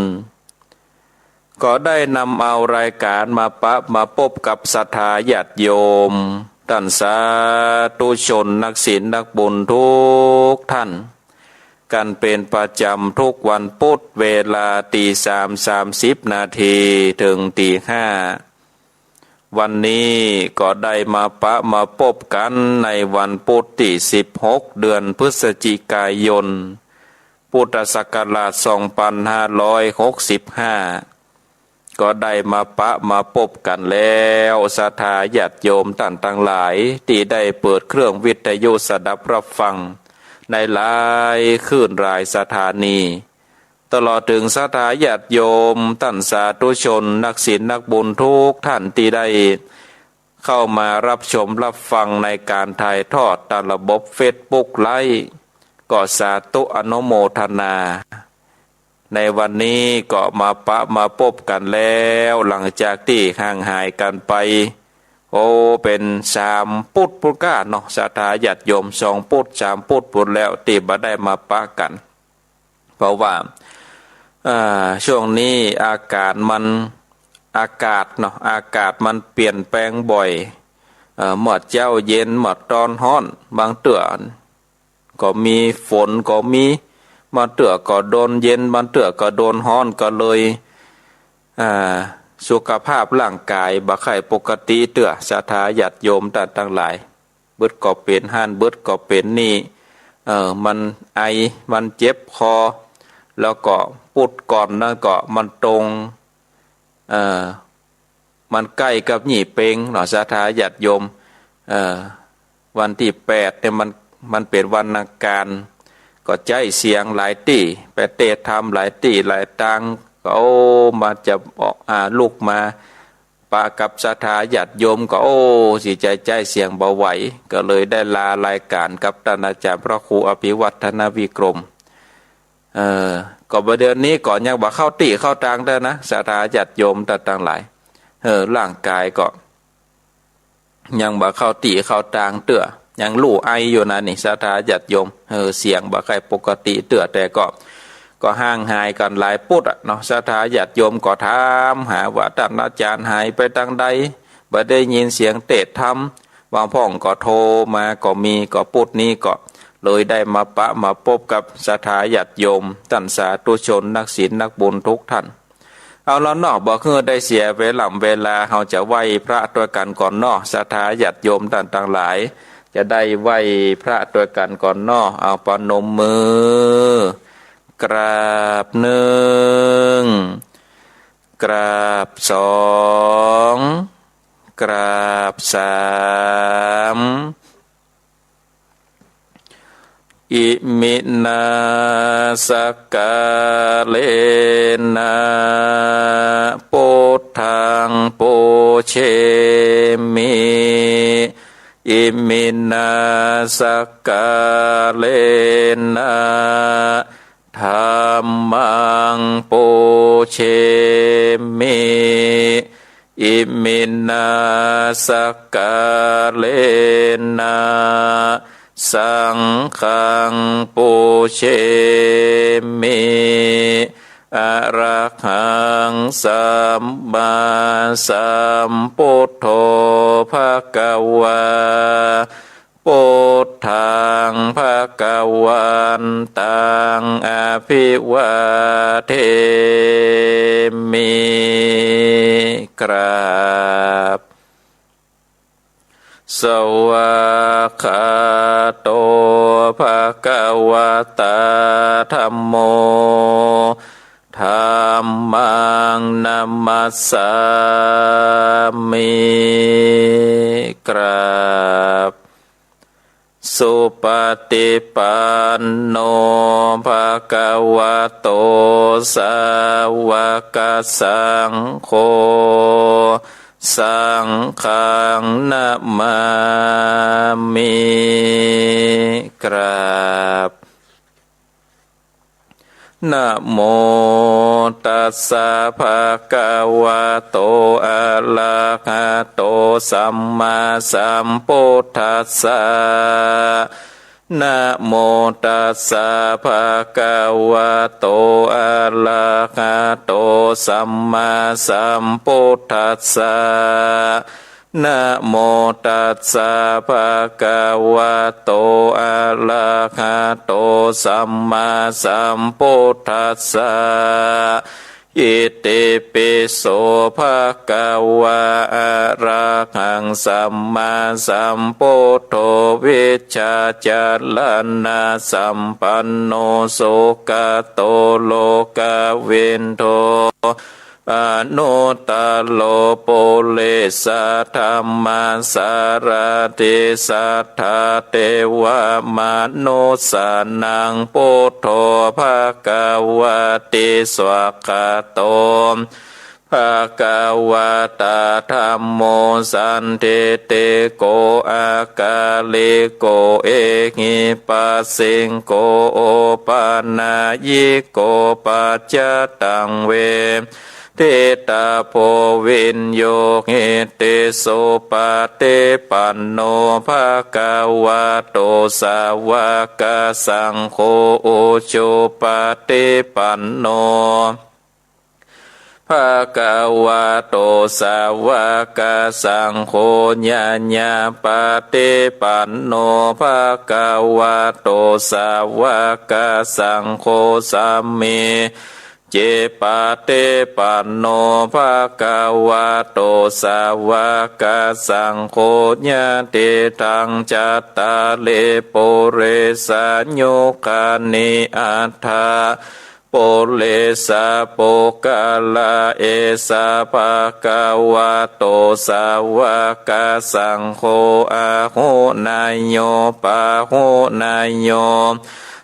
ก็ได้นำเอารายก๋านมาปะมาปบกับศรัทธาญาติโยม ต้านสาธุชนนักศีลนักบุญทุกท่าน กั๋นเป๋นประจ๋ำทุกวันปุ๊ธ เวลาตีสาม สามสิบนาที เถิงตีห้า วันนี้ก็ได้มาปะมาปบกั๋นในวันปุ๊ธตี้สิบหก เดือนพฤศจิกายน พุทธศักราชสองปันห้าร้อยหกสิบห้า ก็ได้มาปะมาปบกั๋นแล้ว ศรัทธาญาติโยมต้านตังหลาย ตี้ได้เปิดเครื่องวิทยุสดับฮับฟัง ในหลายคลื่นหลายสถานี ตลอดเถิงศรัทธาญาติโยม ต้านสาธุชน นักศีลนักบุญทุกท่าน ตี้ได้เข้ามาฮับชมฮับฟังในก๋านถ่ายทอดต๋ามระบบเฟซบุ๊กไลฟ์ ก็สาธุอนุโมทนา ในวันนี้ก็มาปะมาปบกั๋นแล้ว หลังจากตี้ห่างหายกั๋นไป โอ้ เป๋นสามปุ๊ธพุ้นก้าเนาะ ศรัทธาญาติโยม สองปุ๊ธ สามปุ๊ธพุ้นแล้ว ตี้บ่ได้มาปะกั๋น เพราะว่า เอ่อ ช่วงนี้อากาศมัน อากาศเนาะ อากาศมันเปลี่ยนแปลงบ่อย เอ่อ เมื่อเจ๊าเย็น เมื่อต๋อนฮ้อน บางเตื้อก็มีฝนก็มี บางเตื้อก็โดนเย็น บางเตื้อก็โดนฮ้อน ก็เลย อ่า สุขภาพร่างก๋ายบ่ใค่ปกติเตื้อ ศรัทธาญาติโยมต้านตังหลาย เบิดก็เป๋นหั้น เบิดก็เป๋นนี่ เอ่อ มันไอ มันเจ็บคอ แล้วก็ปุ๊ธก่อนนั้นก็มันตรง เอ่อ มันใก้กับยี่เป็งเนาะ ศรัทธาญาติโยม เอ่อ วันตี้แปดเนี่ยมัน มันเป๋นวันอังคาร ก็ใจ๊เสียงหลายตี้ ไปเตศน์ธรรมหลายตี้หลายตาง ก็ โอ้ มาจะออก อ่า ลุกมา ปะกับศรัทธาญาติโยมก็ โอ้ สิใจ๊ใจ๊เสียงบ่ไหว ก็เลยได้ลารายก๋านกับต้านอาจ๋ารย์พระครูอภิวัฒนวิกรม เอ่อ ก็บ่าเดี๋ยวนี้ก็ยังบ่เข้าตี้เข้าตางเตื้อนะ ศรัทธาญาติโยมต้านตังหลาย เออ ร่างก๋ายก็ยังบ่เข้าตี้เข้าตางเตื้อ ยังฮู้ไออยู่นะนี่ ศรัทธาญาติโยม เออ เสียงบ่ใค่ปกติเตื้อ แต่ก็ ก็ห่างหายกั๋นหลายปุ๊ธอะเนาะ ศรัทธาญาติโยมก็ถามหาว่าต้านอาจ๋ารย์หายไปตางใด บ่ได้ยินเสียงเตศน์ธรรม บางพ่องก็โทรมาก็มี ก็ปุ๊ธนี้ก็เลยได้มาปะมาปบกับศรัทธาญาติโยม ต้านสาธุชนนักศีลนักบุญทุกท่าน เอาละเนาะ บ่หื้อได้เสียเวล่ำเวลา เฮาจะไหว้พระตวยกั๋นก่อนเนาะ ศรัทธาญาติโยมต้านตังหลาย จะได้ไหว้พระตวยกั๋นก่อนเนาะ เอาประนมมือ กราบหนึ่ง กราบสอง กราบสาม อิมินา สักกาเลนะ ปุทธัง ปูเชมิ Iminā sakkārena dhammaṃ pūjemi. Iminā sakkārena saṅghaṃ pūjemi. Arahaṃ sammāsambuddho bhagavā. Buddhaṃ bhagavantaṃ abhivādemi. กราบ Svākkhāto bhagavatā dhammo. Dhammaṃ namassāmi. กราบ Supaṭipanno bhagavato sāvakasaṅgho. Saṅghaṃ namāmi. กราบ Namo tassa bhagavato arahato sammāsambuddhassa. Namo tassa bhagavato arahato sammāsambuddhassa. Namo tassa bhagavato arahato sammāsambuddhassa. Itipi so bhagavā arahaṃ sammāsambuddho vijjācaraṇasampanno sugato lokavidū anuttaro purisadammasārathi satthā devamanussānaṃ buddho bhagavāti. Svākkhāto bhagavatā dhammo sandiṭṭhiko akāliko ehipassiko opanayiko paccattaṃ veditabbo viññūhīti. Supaṭipanno bhagavato sāvakasaṅgho ujupaṭipanno bhagavato sāvakasaṅgho ñāyapaṭipanno bhagavato sāvakasaṅgho sāmīcipaṭipanno bhagavato sāvakasaṅgho yadidaṃ cattāri purisayugāni aṭṭha purisapuggalā esa bhagavato sāvakasaṅgho āhuneyyo pāhuneyyo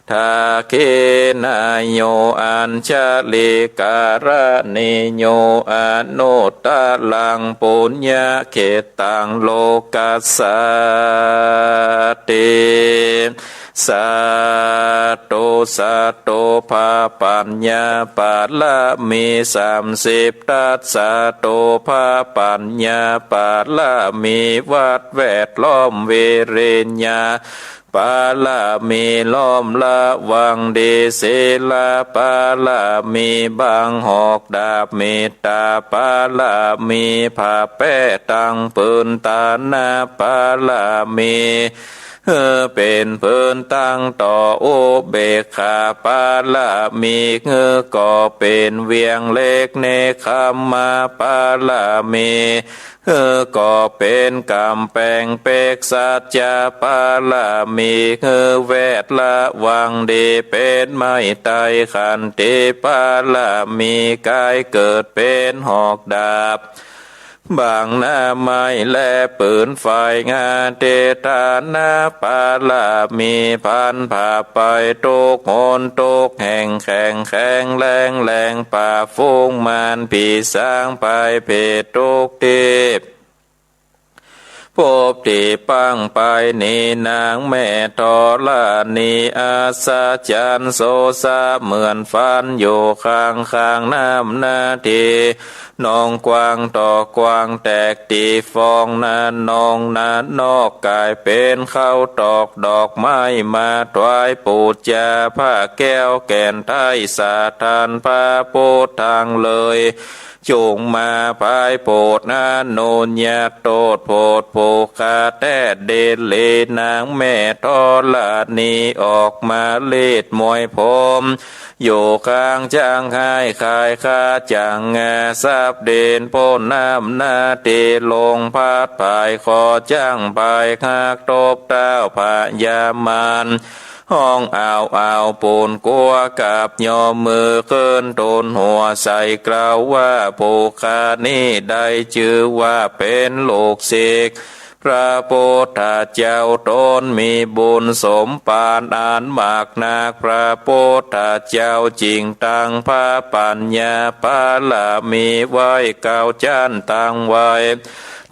dakkhiṇeyyo añjalikaraṇīyo anuttaraṃ puññakkhettaṃ lokassāti. Sādhu sādhu พระปัญญาบารมีสามสิบทัศน์ สาธุ พระปัญญาบารมีวัดแวดล้อม วิริยะบารมีล้อมระวังดี ศีลบารมีบังหอกดาบ เมตตาบารมีผ้าแป๊ตั้งปืน ฐานะบารมี หื้อเป๋นพื้นตั้งต่อ อุเบกขาบารมี หื้อก่อเป๋นเวียงเหล็ก เนกขัมมะบารมี หื้อก่อเป๋นก๋ำแปงเปก สัจจะบารมี หื้อแวดระวังดี เป๋นไม้ไต้ ขันติบารมี ก๋ายเกิดเป๋นหอกดาบ บังหน้าไม้และปืนไฟ อธิฏฐานะบารมี พันผ้าไปทุกหนทุกแห่ง แข็งแข็งแรงแรง ปราบฝูงมารผีสางภัยเผชทุกทีป พบตี้ปังไปนี้นางแม่ธรณี อัศจรรย์โสสะเหมือนฝัน อยู่ข้างๆน้ำนาที นองกว้างตอกกว้างแตกตี้ฟองนานองนานอก ก๋ายเป๋นข้าวตอกดอกไม้มาถวายปู๋จา ผ้าแก้วแก่นไท้สะท้าน พระพุทธังเลย จุ่งมาผายโผดอนุญาต โต้ษโผดผู้ข้าแต๊เดชเหล นางแม่ธรณี ออกมาลีดมวยผม อยู่ข้างจั้งฮ้ายขายข้าจั้งงา สับเด่นป๊นน้ำนาที ลงพัดผายคอจั้งผายหัก ตบเท้าพญามาร ฮ้องอ้าวอ้าวปูนกั๋ว กับยอมมือขึ้นตูนหัว ใส่เกล้าว่าผู้ข้านี้ได้จื้อว่าเป๋นลูกศิษย์ พระพุทธเจ้า ต๋นมีบุญสมปานอันมากนัก พระพุทธเจ้าจึ่งตั้งพระปัญญาบารมีไว้เก้าจั้น ตั้งไว้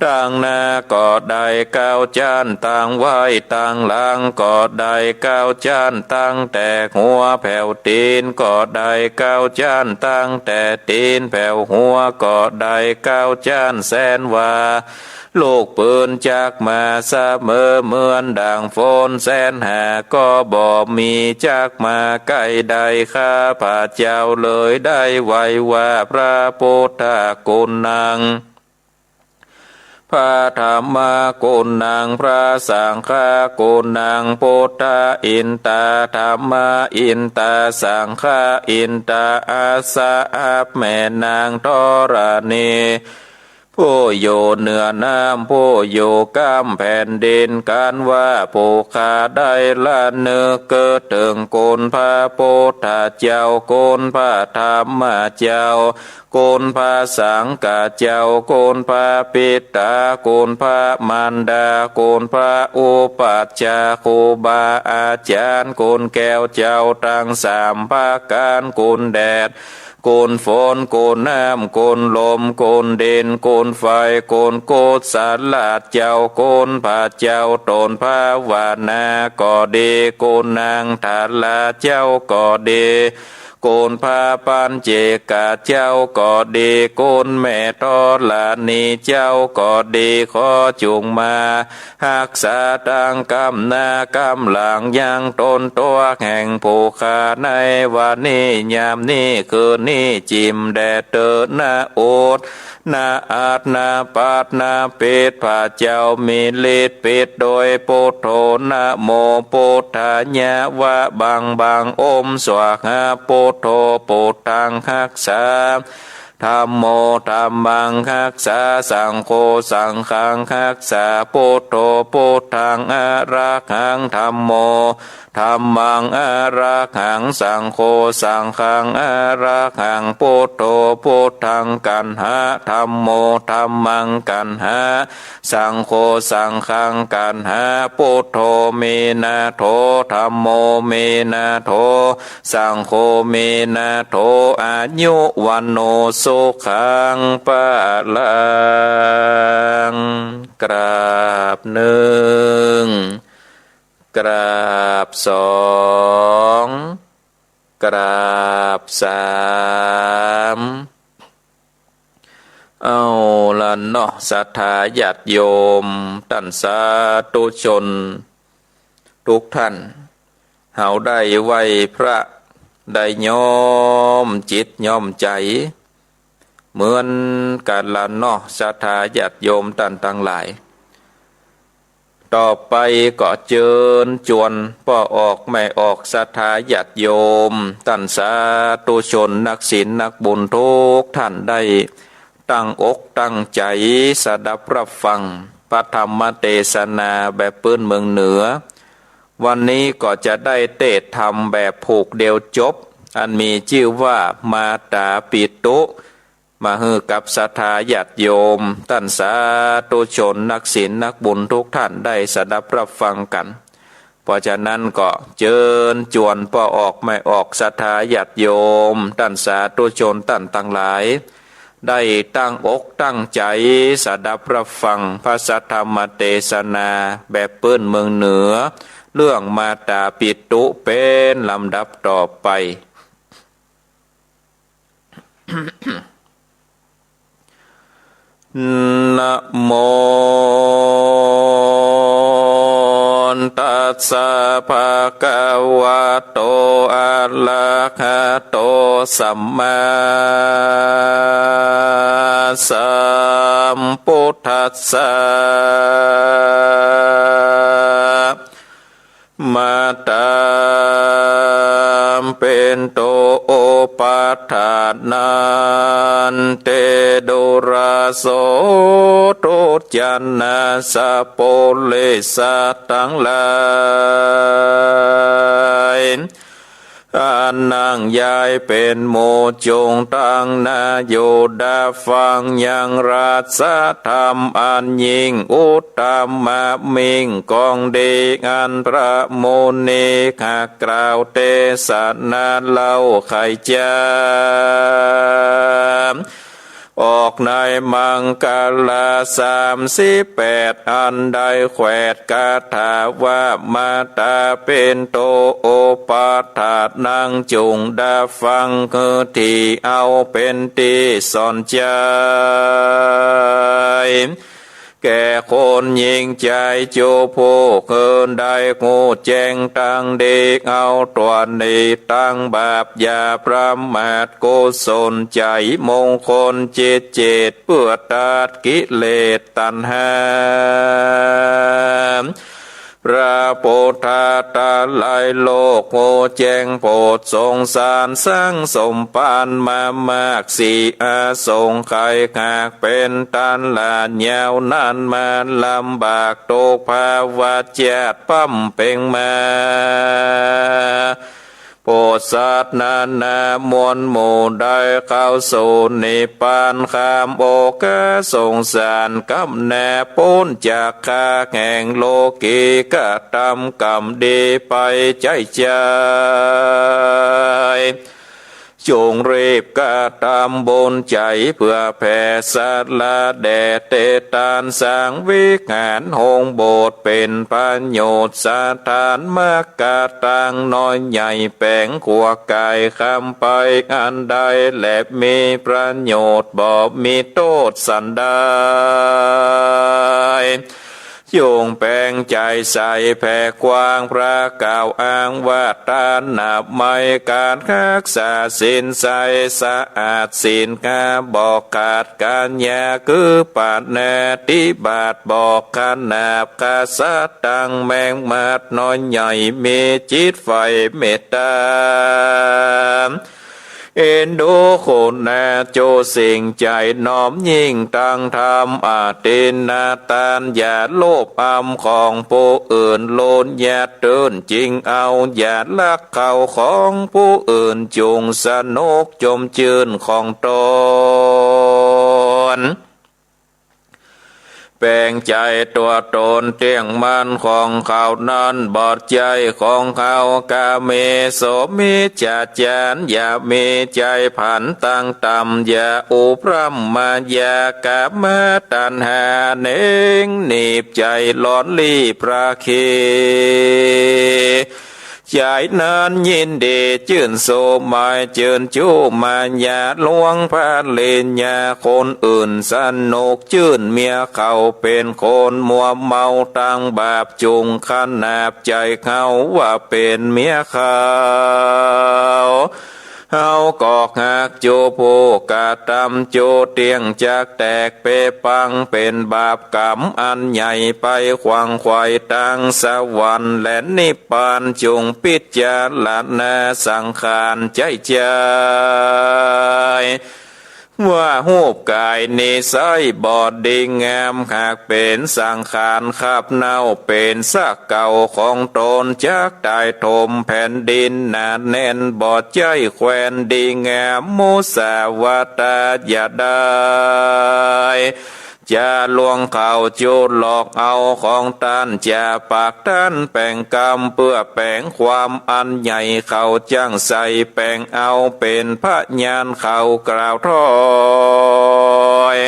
ตังหน้าก็ได้เก้าจั้น ตั้งไว้ตังหลังก็ได้เก้าจั้น ตั้งแต่หัวแผวตี๋นก็ได้เก้าจั้น ตั้งแต่ตี๋นแผวหัวก็ได้เก้าจั้น แสนว่า ลูกปืนจักมาเสมอเหมือนดั่งฝน แสนหาก็บ่มีจักมาใก้ได้ ข้าพเจ้าเลยได้ไหว้ว่าพระพุทธกุณัง พระธรรมกุณัง พระสังฆกุณัง พุทธาอินตา ธัมมาอินตา สังฆาอินตา อัสสะ อับแม่นางธรณี ผู้อยู่เหนือน้ำ ผู้อยู่ก้ำแผ่นดิน กันว่าผู้ข้าได้ระนึกเถิงคุณพระพุทธเจ้า คุณพระธรรมเจ้า คุณพระสังฆเจ้า คุณพระปิตา คุณพระมารดา คุณพระอุปัชฌาย์ ครูบาอาจารย์ คุณแก้วเจ้าตังสามประก๋าน คุณแดด คุณฝน คุณน้ำ คุณลม คุณดิน คุณไฟ คุณกุศลเจ้า คุณพระเจ้าต๋นภาวนาก็ดี คุณนางทาราเจ้าก็ดี คุณพระปัญเจกเจ้าก็ดี คุณแม่ธรณีเจ้าก็ดี ขอจุ่งมาฮักษาตังก้ำหน้าก้ำหลังยังต๋นตั๋วแห่งผู้ข้าในวันนี้ ยามนี้ คืนนี้ จิ่มแด่เตอ นะโอษ นะอัด นะปัด นะปิด พระเจ้ามีฤทธิ์ปิดโดยปุทโธ นะโมปุทธายะ วะบังบัง โอม สวาหา ปุทโธ ปุทธังฮักษา ธัมโม ธัมมังฮักษา สังโฆ สังฆังฮักษา ปุทโธ ปุทธังอะระหัง ธัมโม ธัมมังอะระหัง สังโฆ สังฆังอะระหัง ปุทโธ ปุทธังกัณหะ ธัมโม ธัมมังกัณหะ สังโฆ สังฆังกัณหะ ปุทโธ เมนะโถ ธัมโม เมนะโถ สังโฆ เมนะโถ อายุ วัณโณ สุขัง พลัง กราบนึ่ง กราบสอง กราบสาม เอาละเนาะ ศรัทธาญาติโยม ต้านสาธุชน ทุกท่าน เฮาได้ไหว้พระ ได้ย้อมจิตย้อมใจ๋ เหมือนกั๋นละเนาะ ศรัทธาญาติโยมต้านตังหลาย ต่อไปก็เจิญจวนป้อออกแม่ออก ศรัทธาญาติโยม ต้านสาธุชน นักศีลนักบุญทุกท่าน ได้ตั้งอกตั้งใจ๋สดับฮับฟังพระธรรมเตสนาแบบปื้นเมืองเหนือ วันนี้ก็จะได้เตสน์ธรรมแบบผูกเดียวจบ อันมีจื้อว่ามาตาปิตุ มาหื้อกับศรัทธาญาติโยม ต้านสาธุชน นักศีลนักบุญทุกท่านได้สดับฮับฟังกั๋น เพราะฉะนั้นก็เจิญจวนป้อออกแม่ออก ศรัทธาญาติโยม ต้านสาธุชน ต้านตังหลาย ได้ตั้งอกตั้งใจ๋สดับฮับฟังพระสัทธรรมเตสนาแบบปื้นเมืองเหนือ เรื่องมาตาปิตุเป๋นลำดับต่อไป นะโม ตัสสะ ภะคะวะโต อะระหะโต สัมมาสัมพุทธัสสะ มาตา ปิตุ อุปัฏฐานัน เต ดูรา โส ทุจจานะ สะ ปุริสะตังหลาย อันนังยายเป๋นหมู่ จุ่งตั้งหน้าอยู่ดับฟังยังรัสธรรมอันยิ่ง อุตตมะมิ่ง ของดี อันพระมุนี หากกล่าวเตสนาเล่า ใค่จะออกในมังคละสามสิบแปด อันได้แขวดคาถาว่า มาตา ปิตุ อุปัฏฐานัง จุ่งดับฟัง คือตี้เอาเป๋นตี้สอนใจ๋ แก่คนยิ่งใจ๋ จุผู้คือได้ฮู้แจ้งตังดี เอาตั๋วดีตังบาป อย่าประมาท กุศลใจ๋มงคล จิตเจต เปื้อตัดกิเลสตัณหา พระพุทธะตะไลโลก ฮู้แจ้งโผดสงสาร สั่งสมปานมามาก สี่อสงไขย หากเป๋นตันหลาดยาวนานมา ลำบากทุกข์ภาวะชาติ พร่ำเพ็งมา โผดสัตว์นานามวลหมู่ ได้เข้าสู่นิพพาน ข้ามโอฆะสงสาร กำเนิดป๊นจากข้าแห่งโลกี กระทำกรรมดีไปใจ๊ใจ๋ จุ่งรีบกระทำบุญใจ๋ เปื้อแผ่สละแด่เตตาน สร้างวิหารโฮงโบสถ์ เป๋นประโยชน์สถาน มากะตังน้อยใหญ่ แป๋งขั่วก๋ายคำไปอันใด และมีประโยชน์บ่มีโต้ษสันใด จุ่งแป๋งใจ๋ใสแผ่กว้าง พระกล่าวอ้างว่า ทานะไมย ก๋านฮักษาศีลใสสะอาด ศีลห้าบ่ขาด กัญญาคือปาณาติบาตบ่ขนาบ ขสัตว์ตังแมงมัดน้อยใหญ่ มีจิตใฝ่เมตตา เอ็นดูคุณาจุสิ่ง ใจ๋น้อมยิ่งตังธรรม อทินนาทาน อย่าโลภอำของผู้อื่น โลภอย่าตื้นจิ่งเอา อย่าลักเข้าของผู้อื่น จุ่งสนุกจมจื้นของตน แป๋งใจ๋ตั๋วตนเตี้ยงมั่นของเขานั้นบ่ใจ้ของเขา กาเมสุมิจฉาจาร อย่ามีใจ๋ผันตังต่ำ อย่าอุพร่ำมายา กามตัณหาเน่งหนีบใจ๋ร้อนลี้พระเค ใจ๋นั้นยินดีจื้นโสมาย จื้นจู้มายาหลวงภริญา คนอื่นสนุกจื้นเมียเขา เป๋นคนมัวเมาตังบาป จุ่งขนาบใจ๋เขาว่าเป๋นเมียเขา เฮาก็ฮักจุผู้กระทำจุเตี้ยงจักแตกเปปัง เป๋นบาปกรรมอันใหญ่ไปขวังไขว่ตังสวรรค์และนิพพาน จุ่งพิจารณาสังขารใจ๋ใจ๋ ว่าฮูปก๋ายนิสัยบ่ดีงาม หากเป๋นสังขารคับเน่า เป๋นซากเก่าของตน จักต๋ายถมแผ่นดินหนาแน่น บ่ใจ้แควนดีงาม มุสาวาทาอย่าได้ จะลวงเขาจู้หลอกเอาของต้าน จะปากต้านแป๋งกำ เปื้อแป๋งความอันใหญ่ เขาจั้งใส่แป๋งเอา เป๋นพยานเขากล่าวถ้อย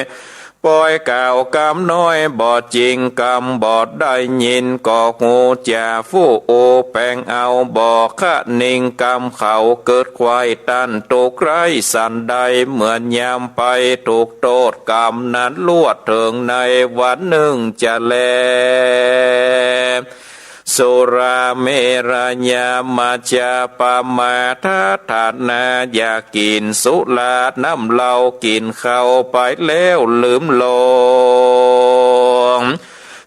ป้อยกล่าวกำน้อยบ่จริง กำบ่ได้ยินก็ฮู้ จะฟู่อู้แป๋งเอา บ่คะนิงกำเขา เกิดใคว่ต้านตุ๊กข์ร้ายสันใด เหมือนยามไปถูกโต้ษ กำนั้นลวดเถิงในวันนึ่งจะแล สุราเมรยมัจจปมาทฐานา อย่ากิ๋นสุราน้ำเหล้า กิ๋นเข้าไปแล้วลืมหลง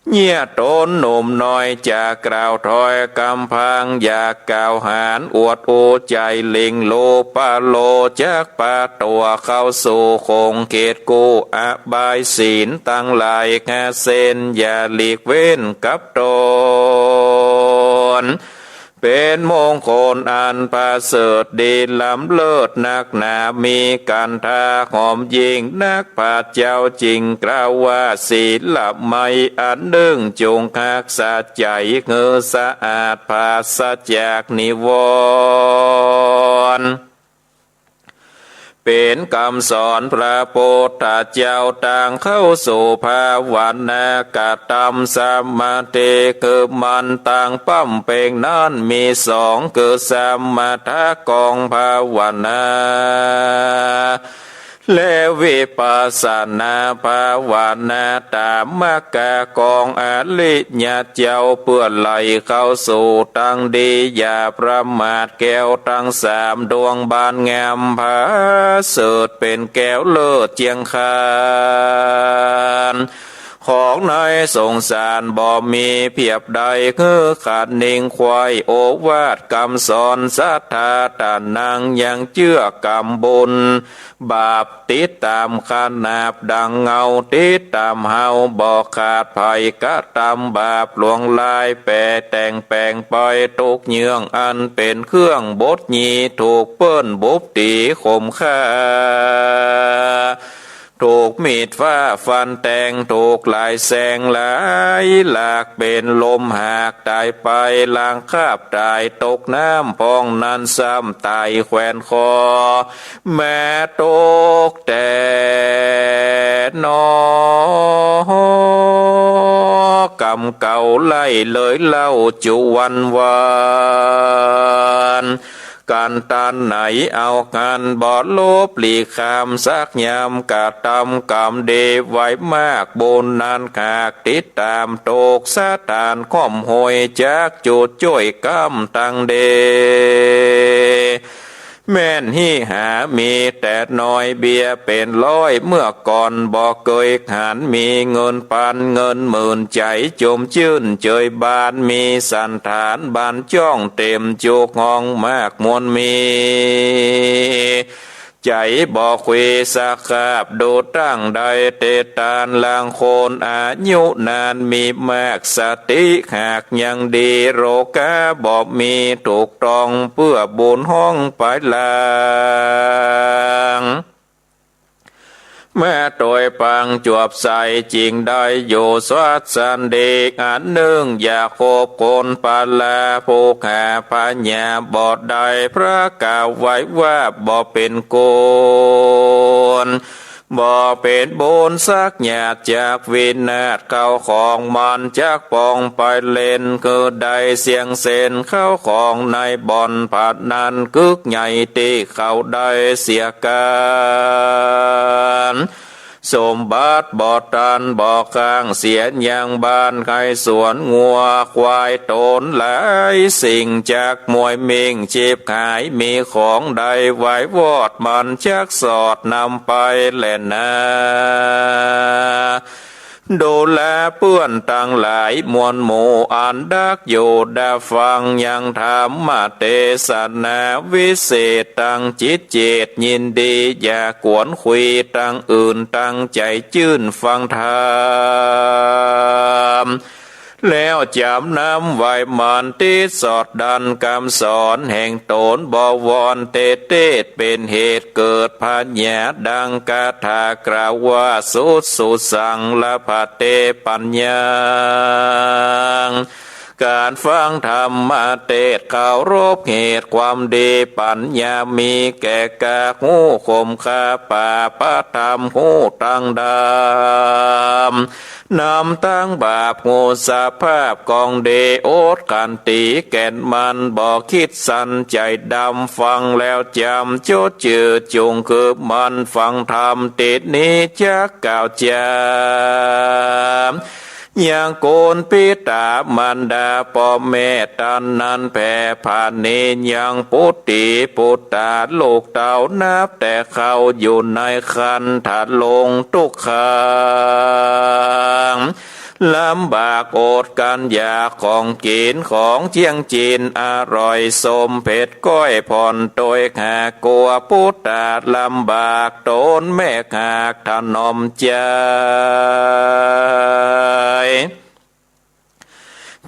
เยียะต๋นหนุ่มน้อย จะกล่าวถ้อยกำพัง อย่ากล่าวหาญอวดอู้ ใจ๋หลิ่งโลภะโล จักปาตั๋วเข้าสู่ขงเขตกู้อบายศีลตังหลายห้าเส้น อย่าหลีกเว้นกับต๋น เป๋นมงคลอันประเสริฐดีล้ำเลิศนักหนา มีกันทาหอมยิ่งนัก พระเจ้าจึงกล่าวว่า สีลมัยอันนึ่ง จงฮักษาใจ๋หื้อสะอาด ปราศจากนิวรณ์ เป๋นกำสอนพระพุทธเจ้า ตางเข้าสู่ภาวนา กระตำสมาธิ คือมันตางบำเพ็งนั้นมีสอง คือสมถะกองภาวนา และวิปัสสนาภาวนา ต๋ามมัคคะกองอริยะเจ้า เปื้อไหลเข้าสู่ตังดี อย่าประมาทแก้วตังสามดวง บานงามผาเสริฐเป๋นแก้วเลิศเจียงคาน ของในสงสารบ่มีเปียบใด คือคะนิงใคว่โอวาทกำสอน สัตถาตานังยังเจื้อกำบุญ บาปติดต๋ามขนาบดังเงา ติดต๋ามเฮาบ่ขาด ใผกระตำบาปลวงลาย แป๋แต่งแป๋งไป ถูกเยื่องอันเป๋นเครื่องบดหยี ถูกเปิ้นบุบตี๋ข่มฆ่า ถูกมีดฟ้าฟันแตง ถูกหลายแสงหลายหลาก เป๋นลมหากต๋ายไป ลางคาบต๋ายตกน้ำ พ่องนั้นซ้ำต๋ายแขวนคอ แม้ตกแต๊หนอ กำเก่าไล่เลยเล่า จุวันวาน กันตันไหนเอาหัน บ่ลบหลีกข้ามสักยาม กระตำกำดีไว้มาก บุญนั้นหากติดต๋าม ตกสถานค่อมโฮย จักจุจ้วยกำตังดี แม่นหิหามีแต่น้อย เบียร์เป๋นร้อยเมื่อก่อน บ่เกยหัน มีเงินปันเงินหมื่น ใจ๋จมจื้นเจยบาน มีสัณฐานบานจ้อง เต๋มจุห้องมากมวลมี ใจ๋บ่คุยสักคาบ ดูตั้งได้เตตาน ลางคนอายุนานมีมาก สติหากยังดี โรคาบ่มีถูกต้อง เปื้อบุญห้องไปหลัง มาตวยปังจวบใส จึงได้อยู่สวัสดี อันนึ่งอย่าคบคนปาลา ผู้หาพญาบ่ได้ พระกล่าวไว้ว่าบ่เป๋นกุศล บ่เป๋นบุญสักหยาด จักวินาศ เข้าของมันจักปองไปเล่น คือได้เสี้ยงเส้นเข้าของในบ่อนพนัน คึกใหญ่ตี้เขาได้เสียกั๋น สมบัติบ่ตันบ่ข้าง เสียยังบ้านไฮ่สวนงัวควาย ต๋นหลายสิ่งจักมวยมิ่งฉิบหาย มีของใดไหววอด มันจักสอดนำไปแลนา ดูราเปื้อนตังหลายมวลหมู่ อันดักอยู่ดาฟังยังธรรมเตสนา วิเศษตังจิตเจตยินดี อย่ากวนคุยตังอื่น ตังใจ๋จื้นฟังธรรม แล้วจ๋ำนำไหว้หมั่น ติดสอดดันกำสอนแห่งต๋น บ่หวั่นเตเตศ เป๋นเหตุเกิดผญา ดังคาถากล่าวว่า สุสุสัง ละภะเต ปัญญัง ก๋านฟังธรรมเตศน์ เคารพเหตุความดี ปัญญามีแก่กล้า ฮู้ข่มฆ่าปาปธรรม ฮู้ตังธรรม นำตังบาป ฮู้สภาพของดี อดขันติแก่นมั่น บ่คิดสันใจ๋ดำ ฟังแล้วจ๋ำจดจื้อ จุ่งคืบมั่นฟังธรรม ตี้นี้จักกล่าวจ๋า ยังคุณปิต๋ามารดาป้อแม่ต้านนั้นแผด ผะเนยังปุตติปุตตา ลูกเต้านับแต่เข้าอยู่ในครรภ์ ทะลงทุกข์ขัง ลำบากอดกั้นอยาก ของกิ๋นของเจียงจิ๋นอร่อย ส้มเผ็ดก้อยผ่อนโตย หากกั๋วปุตตาลำบาก ต๋นแม่หากถนอมใจ๋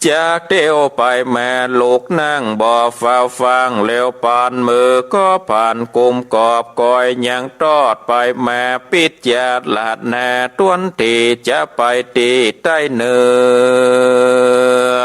จักเตียวไปมา ลูกนั่งบ่เฝ้าฟัง แล้วปานมือก็ผ่านกุมกอบก้อย ยังตอดไปมา ปิจจารณา ตวนตี้จะไปตี้ใต้เหนือ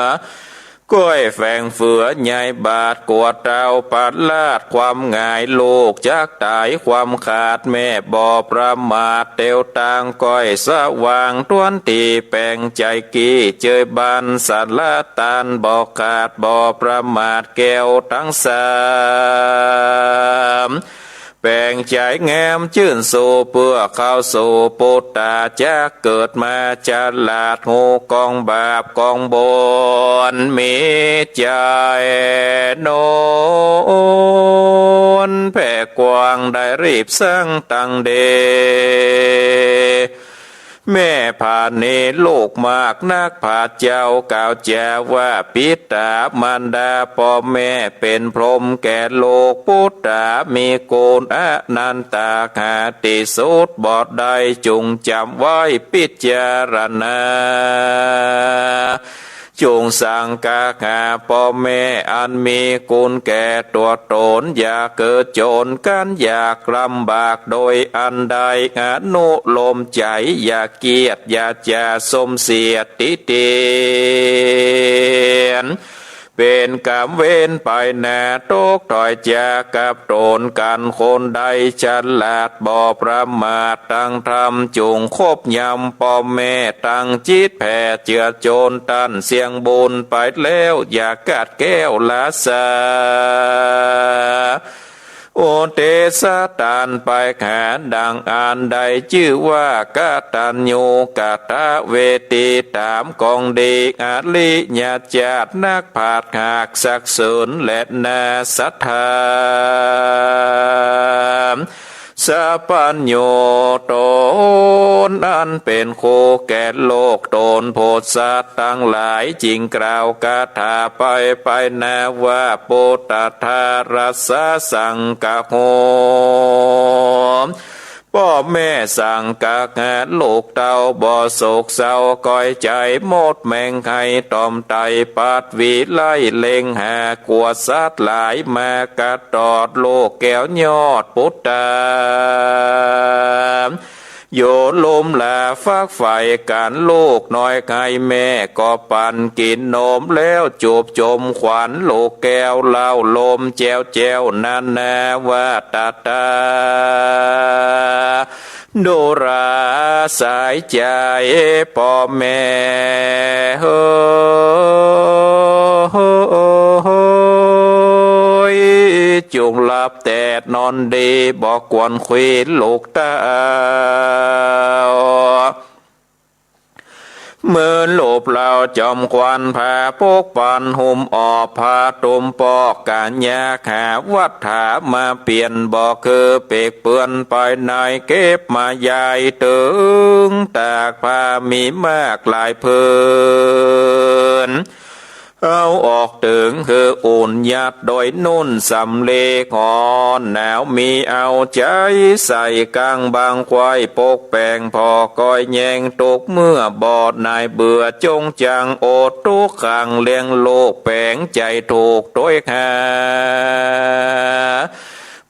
ก้อยแฝงเฟือใหญ่บาด กั๋วเต้าประลาดความหงาย ลูกจักต๋ายความขาด แม่บ่ประมาท เตียวตางก้อยสว่าง ตวนตี้แป๋งใจ๋กี้ เจยบานสละตาน บ่ขาดบ่ประมาท แก้วตังสาม แป๋งใจ๋งามจื้นสู่ เปื้อเข้าสู่ปุตตาจัก เกิดมาฉลาด ฮู้กองบาปกองบุญ มีใจ๋โน้นแผ่กว้าง ได้รีบสร้างตังดี แม่ผะเนลูกมากนัก ผะเจ้ากล่าวจ๋าว่า ปิต๋ามารดาป้อแม่เป๋นพรหมแก่ลูก ปุตตามีกุณอนันตา หาตี้สุดบ่ได้ จุ่งจ๋ำไว้ปิจจารณา จุ่งสังกะหาป้อแม่อันมีกุณแก่ตั๋วต๋น อย่าเกิดโจรกั๋น อยากลำบากโดยอันใด อนุโลมใจ๋ อย่าเกียจ อย่าจ๋าส้มเสียดติเตียน เป๋นก๋รรมเวรไปหน้า ตกถ้อยจ๋ากับต๋น กั๋นคนใดฉลาดบ่ประมาท ตังธรรมจุ่งคบยำ ป้อแม่ตั้งจิตแผ่เจือโจร ต้านเสี้ยงบุญไปแล้ว อย่ากัดแก้วละสา อุทิศตานไปหา ดังอันได้จื้อว่ากตัญญูกตเวที ต๋ามกองดีอริยจาติ นักผาดหากสักเสริญ และน่าศรัทธา สัพพัญญูต๋นอันเป๋นครูแก่โลก ต๋นโผดสัตว์ตังหลาย จึ่งกล่าวคาถาไปไปหน้าว่า ปุตตะทารัสสะสังคโห ป้อแม่สังคหะ ลูกเต้าบ่โศกเศร้าก้อยใจ๋ หมดแมงไห้ต่อมไต ปัดหวีไล่เล็งหา กั๋วสัตว์หลายมากระตอด ลูกแก้วยอดปุตตา อยู่ลุ่มหลาฟักใฝ่กั๋น ลูกน้อยไข้แม่ก็ปั๋นกิ๋นนม แล้วจูบจมขวัญ ลูกแก้วเล่าลมแจ้วแจ้ว นานาว่าตาตา ดูราสายใจ๋ป้อแม่ เฮ้ย จุ่งหลับแต่นอนดี บ่ควรขวี้ลูกเต้า เหมือนลูกเปล่าจอมขวัญ ผ้าปกปันหุ้มออบ ผ้าตุ้มปอกก๋านยาก หาวัตถามาเปลี่ยน บ่คือเปกเปื้อนไปใน เก็บมาใหญ่ตึงตาก ผ้ามีมากหลายผืน เอาออกเถิงหื้ออุ่น ยัดโดยนุ่นสำลี ฮ้อนหนาวมีเอาใจ๋ ใส่ก้างบ่างควาย ปกแป๋งผ่อก้อยแยง ตุ๊กเมื่อบ่หน่ายเบื่อ จงจั้งอดตุ๊กขัง เลี้ยงลูกแป๋งใจ๋ถูกตวยหา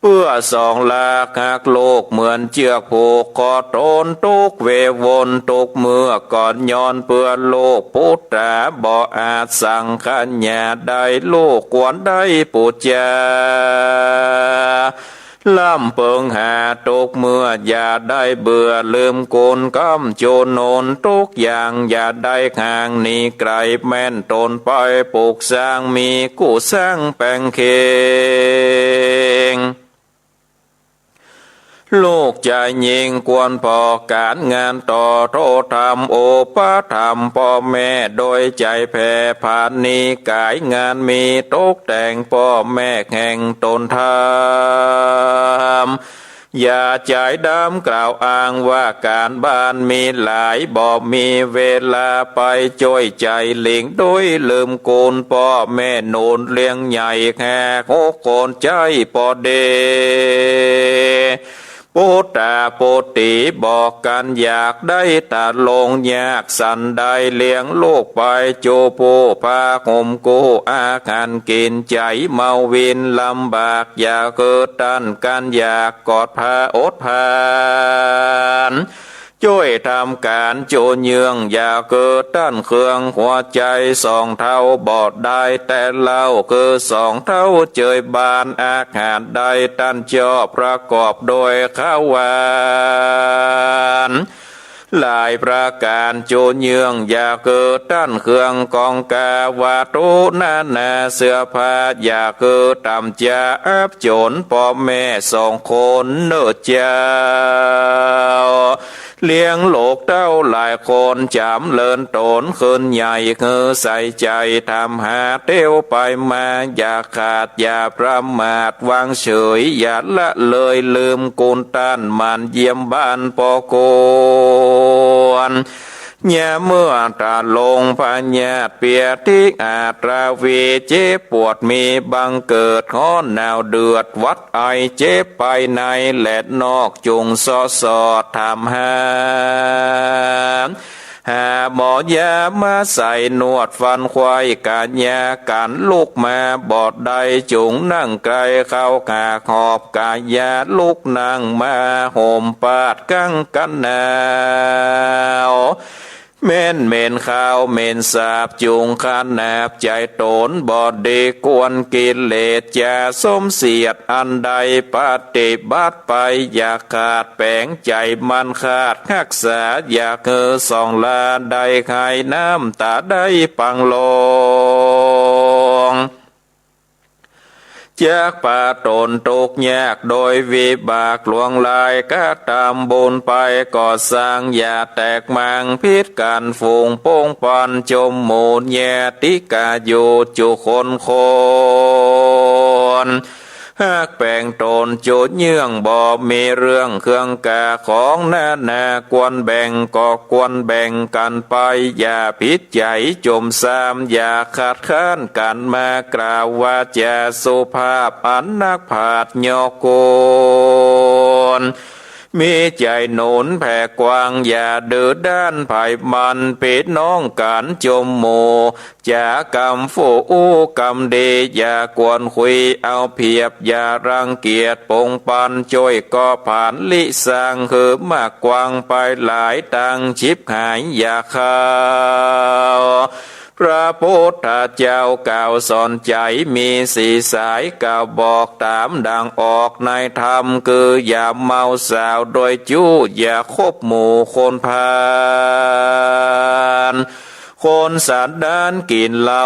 เปื้อสองลากฮักลูกเหมือนเจื้อกผูก ขอตนตุ๊กเววนตุ๊กเมื่อก่อน ย้อนเปื้อลูกปุตตาบ่อาจ สังขญาได้ลูกควรได้ปู๋จา ลำเปิงหาตุ๊กเมื่อ อย่าได้เบื่อลืมกุณกำจูนน ตุ๊กอย่างอย่าได้ห่างหนีไก๋ แม่นตนไปปลูกสร้าง มีกู้สร้างแป๋งเข่ง ลูกจายญิงควรผ่อก๋านงานต่อ โทษธรรมอุปถัมภ์ป้อแม่ โดยใจ๋แผ่ผานิก๋าย งานมีตกแต่งป้อแม่แห่งตนทำ อย่าใจ๋ดำกล่าวอ้างว่าก๋านบ้านมีหลาย บ่มีเวลาไปจ้วยใจ๋หลิง โดยลืมกุณป้อแม่หนุนเลี้ยงใหญ่แค่หกคนใจ๊ป้อเด ปุตตาปุตตีบอกกั๋นอยากได้ตะลง ยากสันใดเลี้ยงลูกไป จูผู้ผ้าห่มกู้อาหารกิ๋น ใจ๋เมาวินลำบาก อย่าหื้อต้านกั๋นอยาก กอดผ้าอดผาน จ้วยทำก๋านจูเยื่อง อย่าหื้อต้านเคืองหัวใจ๋ สองเฒ่าบ่ได้แต่เล่า คือสองเฒ่าเจยบาน อาหารใดต้านจอบ ประกอบโดยข้าวหวาน หลายประก๋านจูเยื่อง อย่าหื้อต้านเคืองกองกา วัตถุนานาเสื้อผ้า อย่าหื้อต่ำจาอับจ๋น ป้อแม่สองคนเน่อเจ้า เลี้ยงลูกเต้าหลายคน จ๋ำเริญตนขึ้นใหญ่ หื้อใส่ใจ๋ถามหาเตียวไปมา อย่าขาดอย่าประมาทวางเฉย อย่าละเลยลืมกุณต้านหมั่นเยี่ยมบ้านป้อควร ยามเมื่อตะลงพยาธิเปียธิอาตราวี เจ็บปวดมีบังเกิด ฮ้อนหนาวเดือด หวัดไอเจ็บไปในและนอก จุ่งเซาะสอดถามหา หาหมอยามาใส่นวดฟันไขว้ ก๋านยาก๋านลุกมาบ่ได้ จุ่งนั่งไกลเข้าหากหอบ ก๋านยาลุกนั่งมาห่มปาดกั๋งกั๋นหนาว แม่นเหม็นคาวเหม็นสาบ จุ่งขนาบใจ๋ตนบ่ดี ควรกิเลสอย่าสมเสียด อันใดปฏิบัติไปอย่าขาด แป๋งใจ๋มันขาดฮักษา อย่าหื้อสองลาได้ไห้ น้ำต๋าได้ปังลง จักปะตนตุ๊กข์ยากโดยวิบากหลวงหลาย กระตำบุญไปก่อสร้าง อย่าแตกมางผิดกั๋น ฝูงปงปันจมหมู่ ญาติกาอยู่จุคนคน ฮักแป๋งตนจูเยื่อง บ่มีเรื่องเครื่องกา ของนานาควรแบ่งก็ควรแบ่งกั๋นไป อย่าผิดใจ๋จมซ้ำ อย่าคัดค้านกั๋นมา กล่าววาจาสุภาพ อันนักปราชญ์ยกคุณ มีใจ๋หนุนแผ่กว้าง อย่าดื้อด้านใผมัน ปี้น้องกั๋นจมหมู่ จ๋ากำฟู่อู้กำดี อย่ากวนคุยเอาเปรียบ อย่ารังเกียจปงปัน จ้วยก่อผานลิสร้าง หื้อมากกว้างไปหลาย ตังฉิบหายอย่าเข้า พระพุทธเจ้ากล่าวสอนใจ๋ มีสี่สายกล่าวบอก ต๋ามดั่งออกในธรรม คืออย่าเมาสาวโดยจู้ อย่าคบหมู่คนพาล คนสันดานกิ๋นเหล้า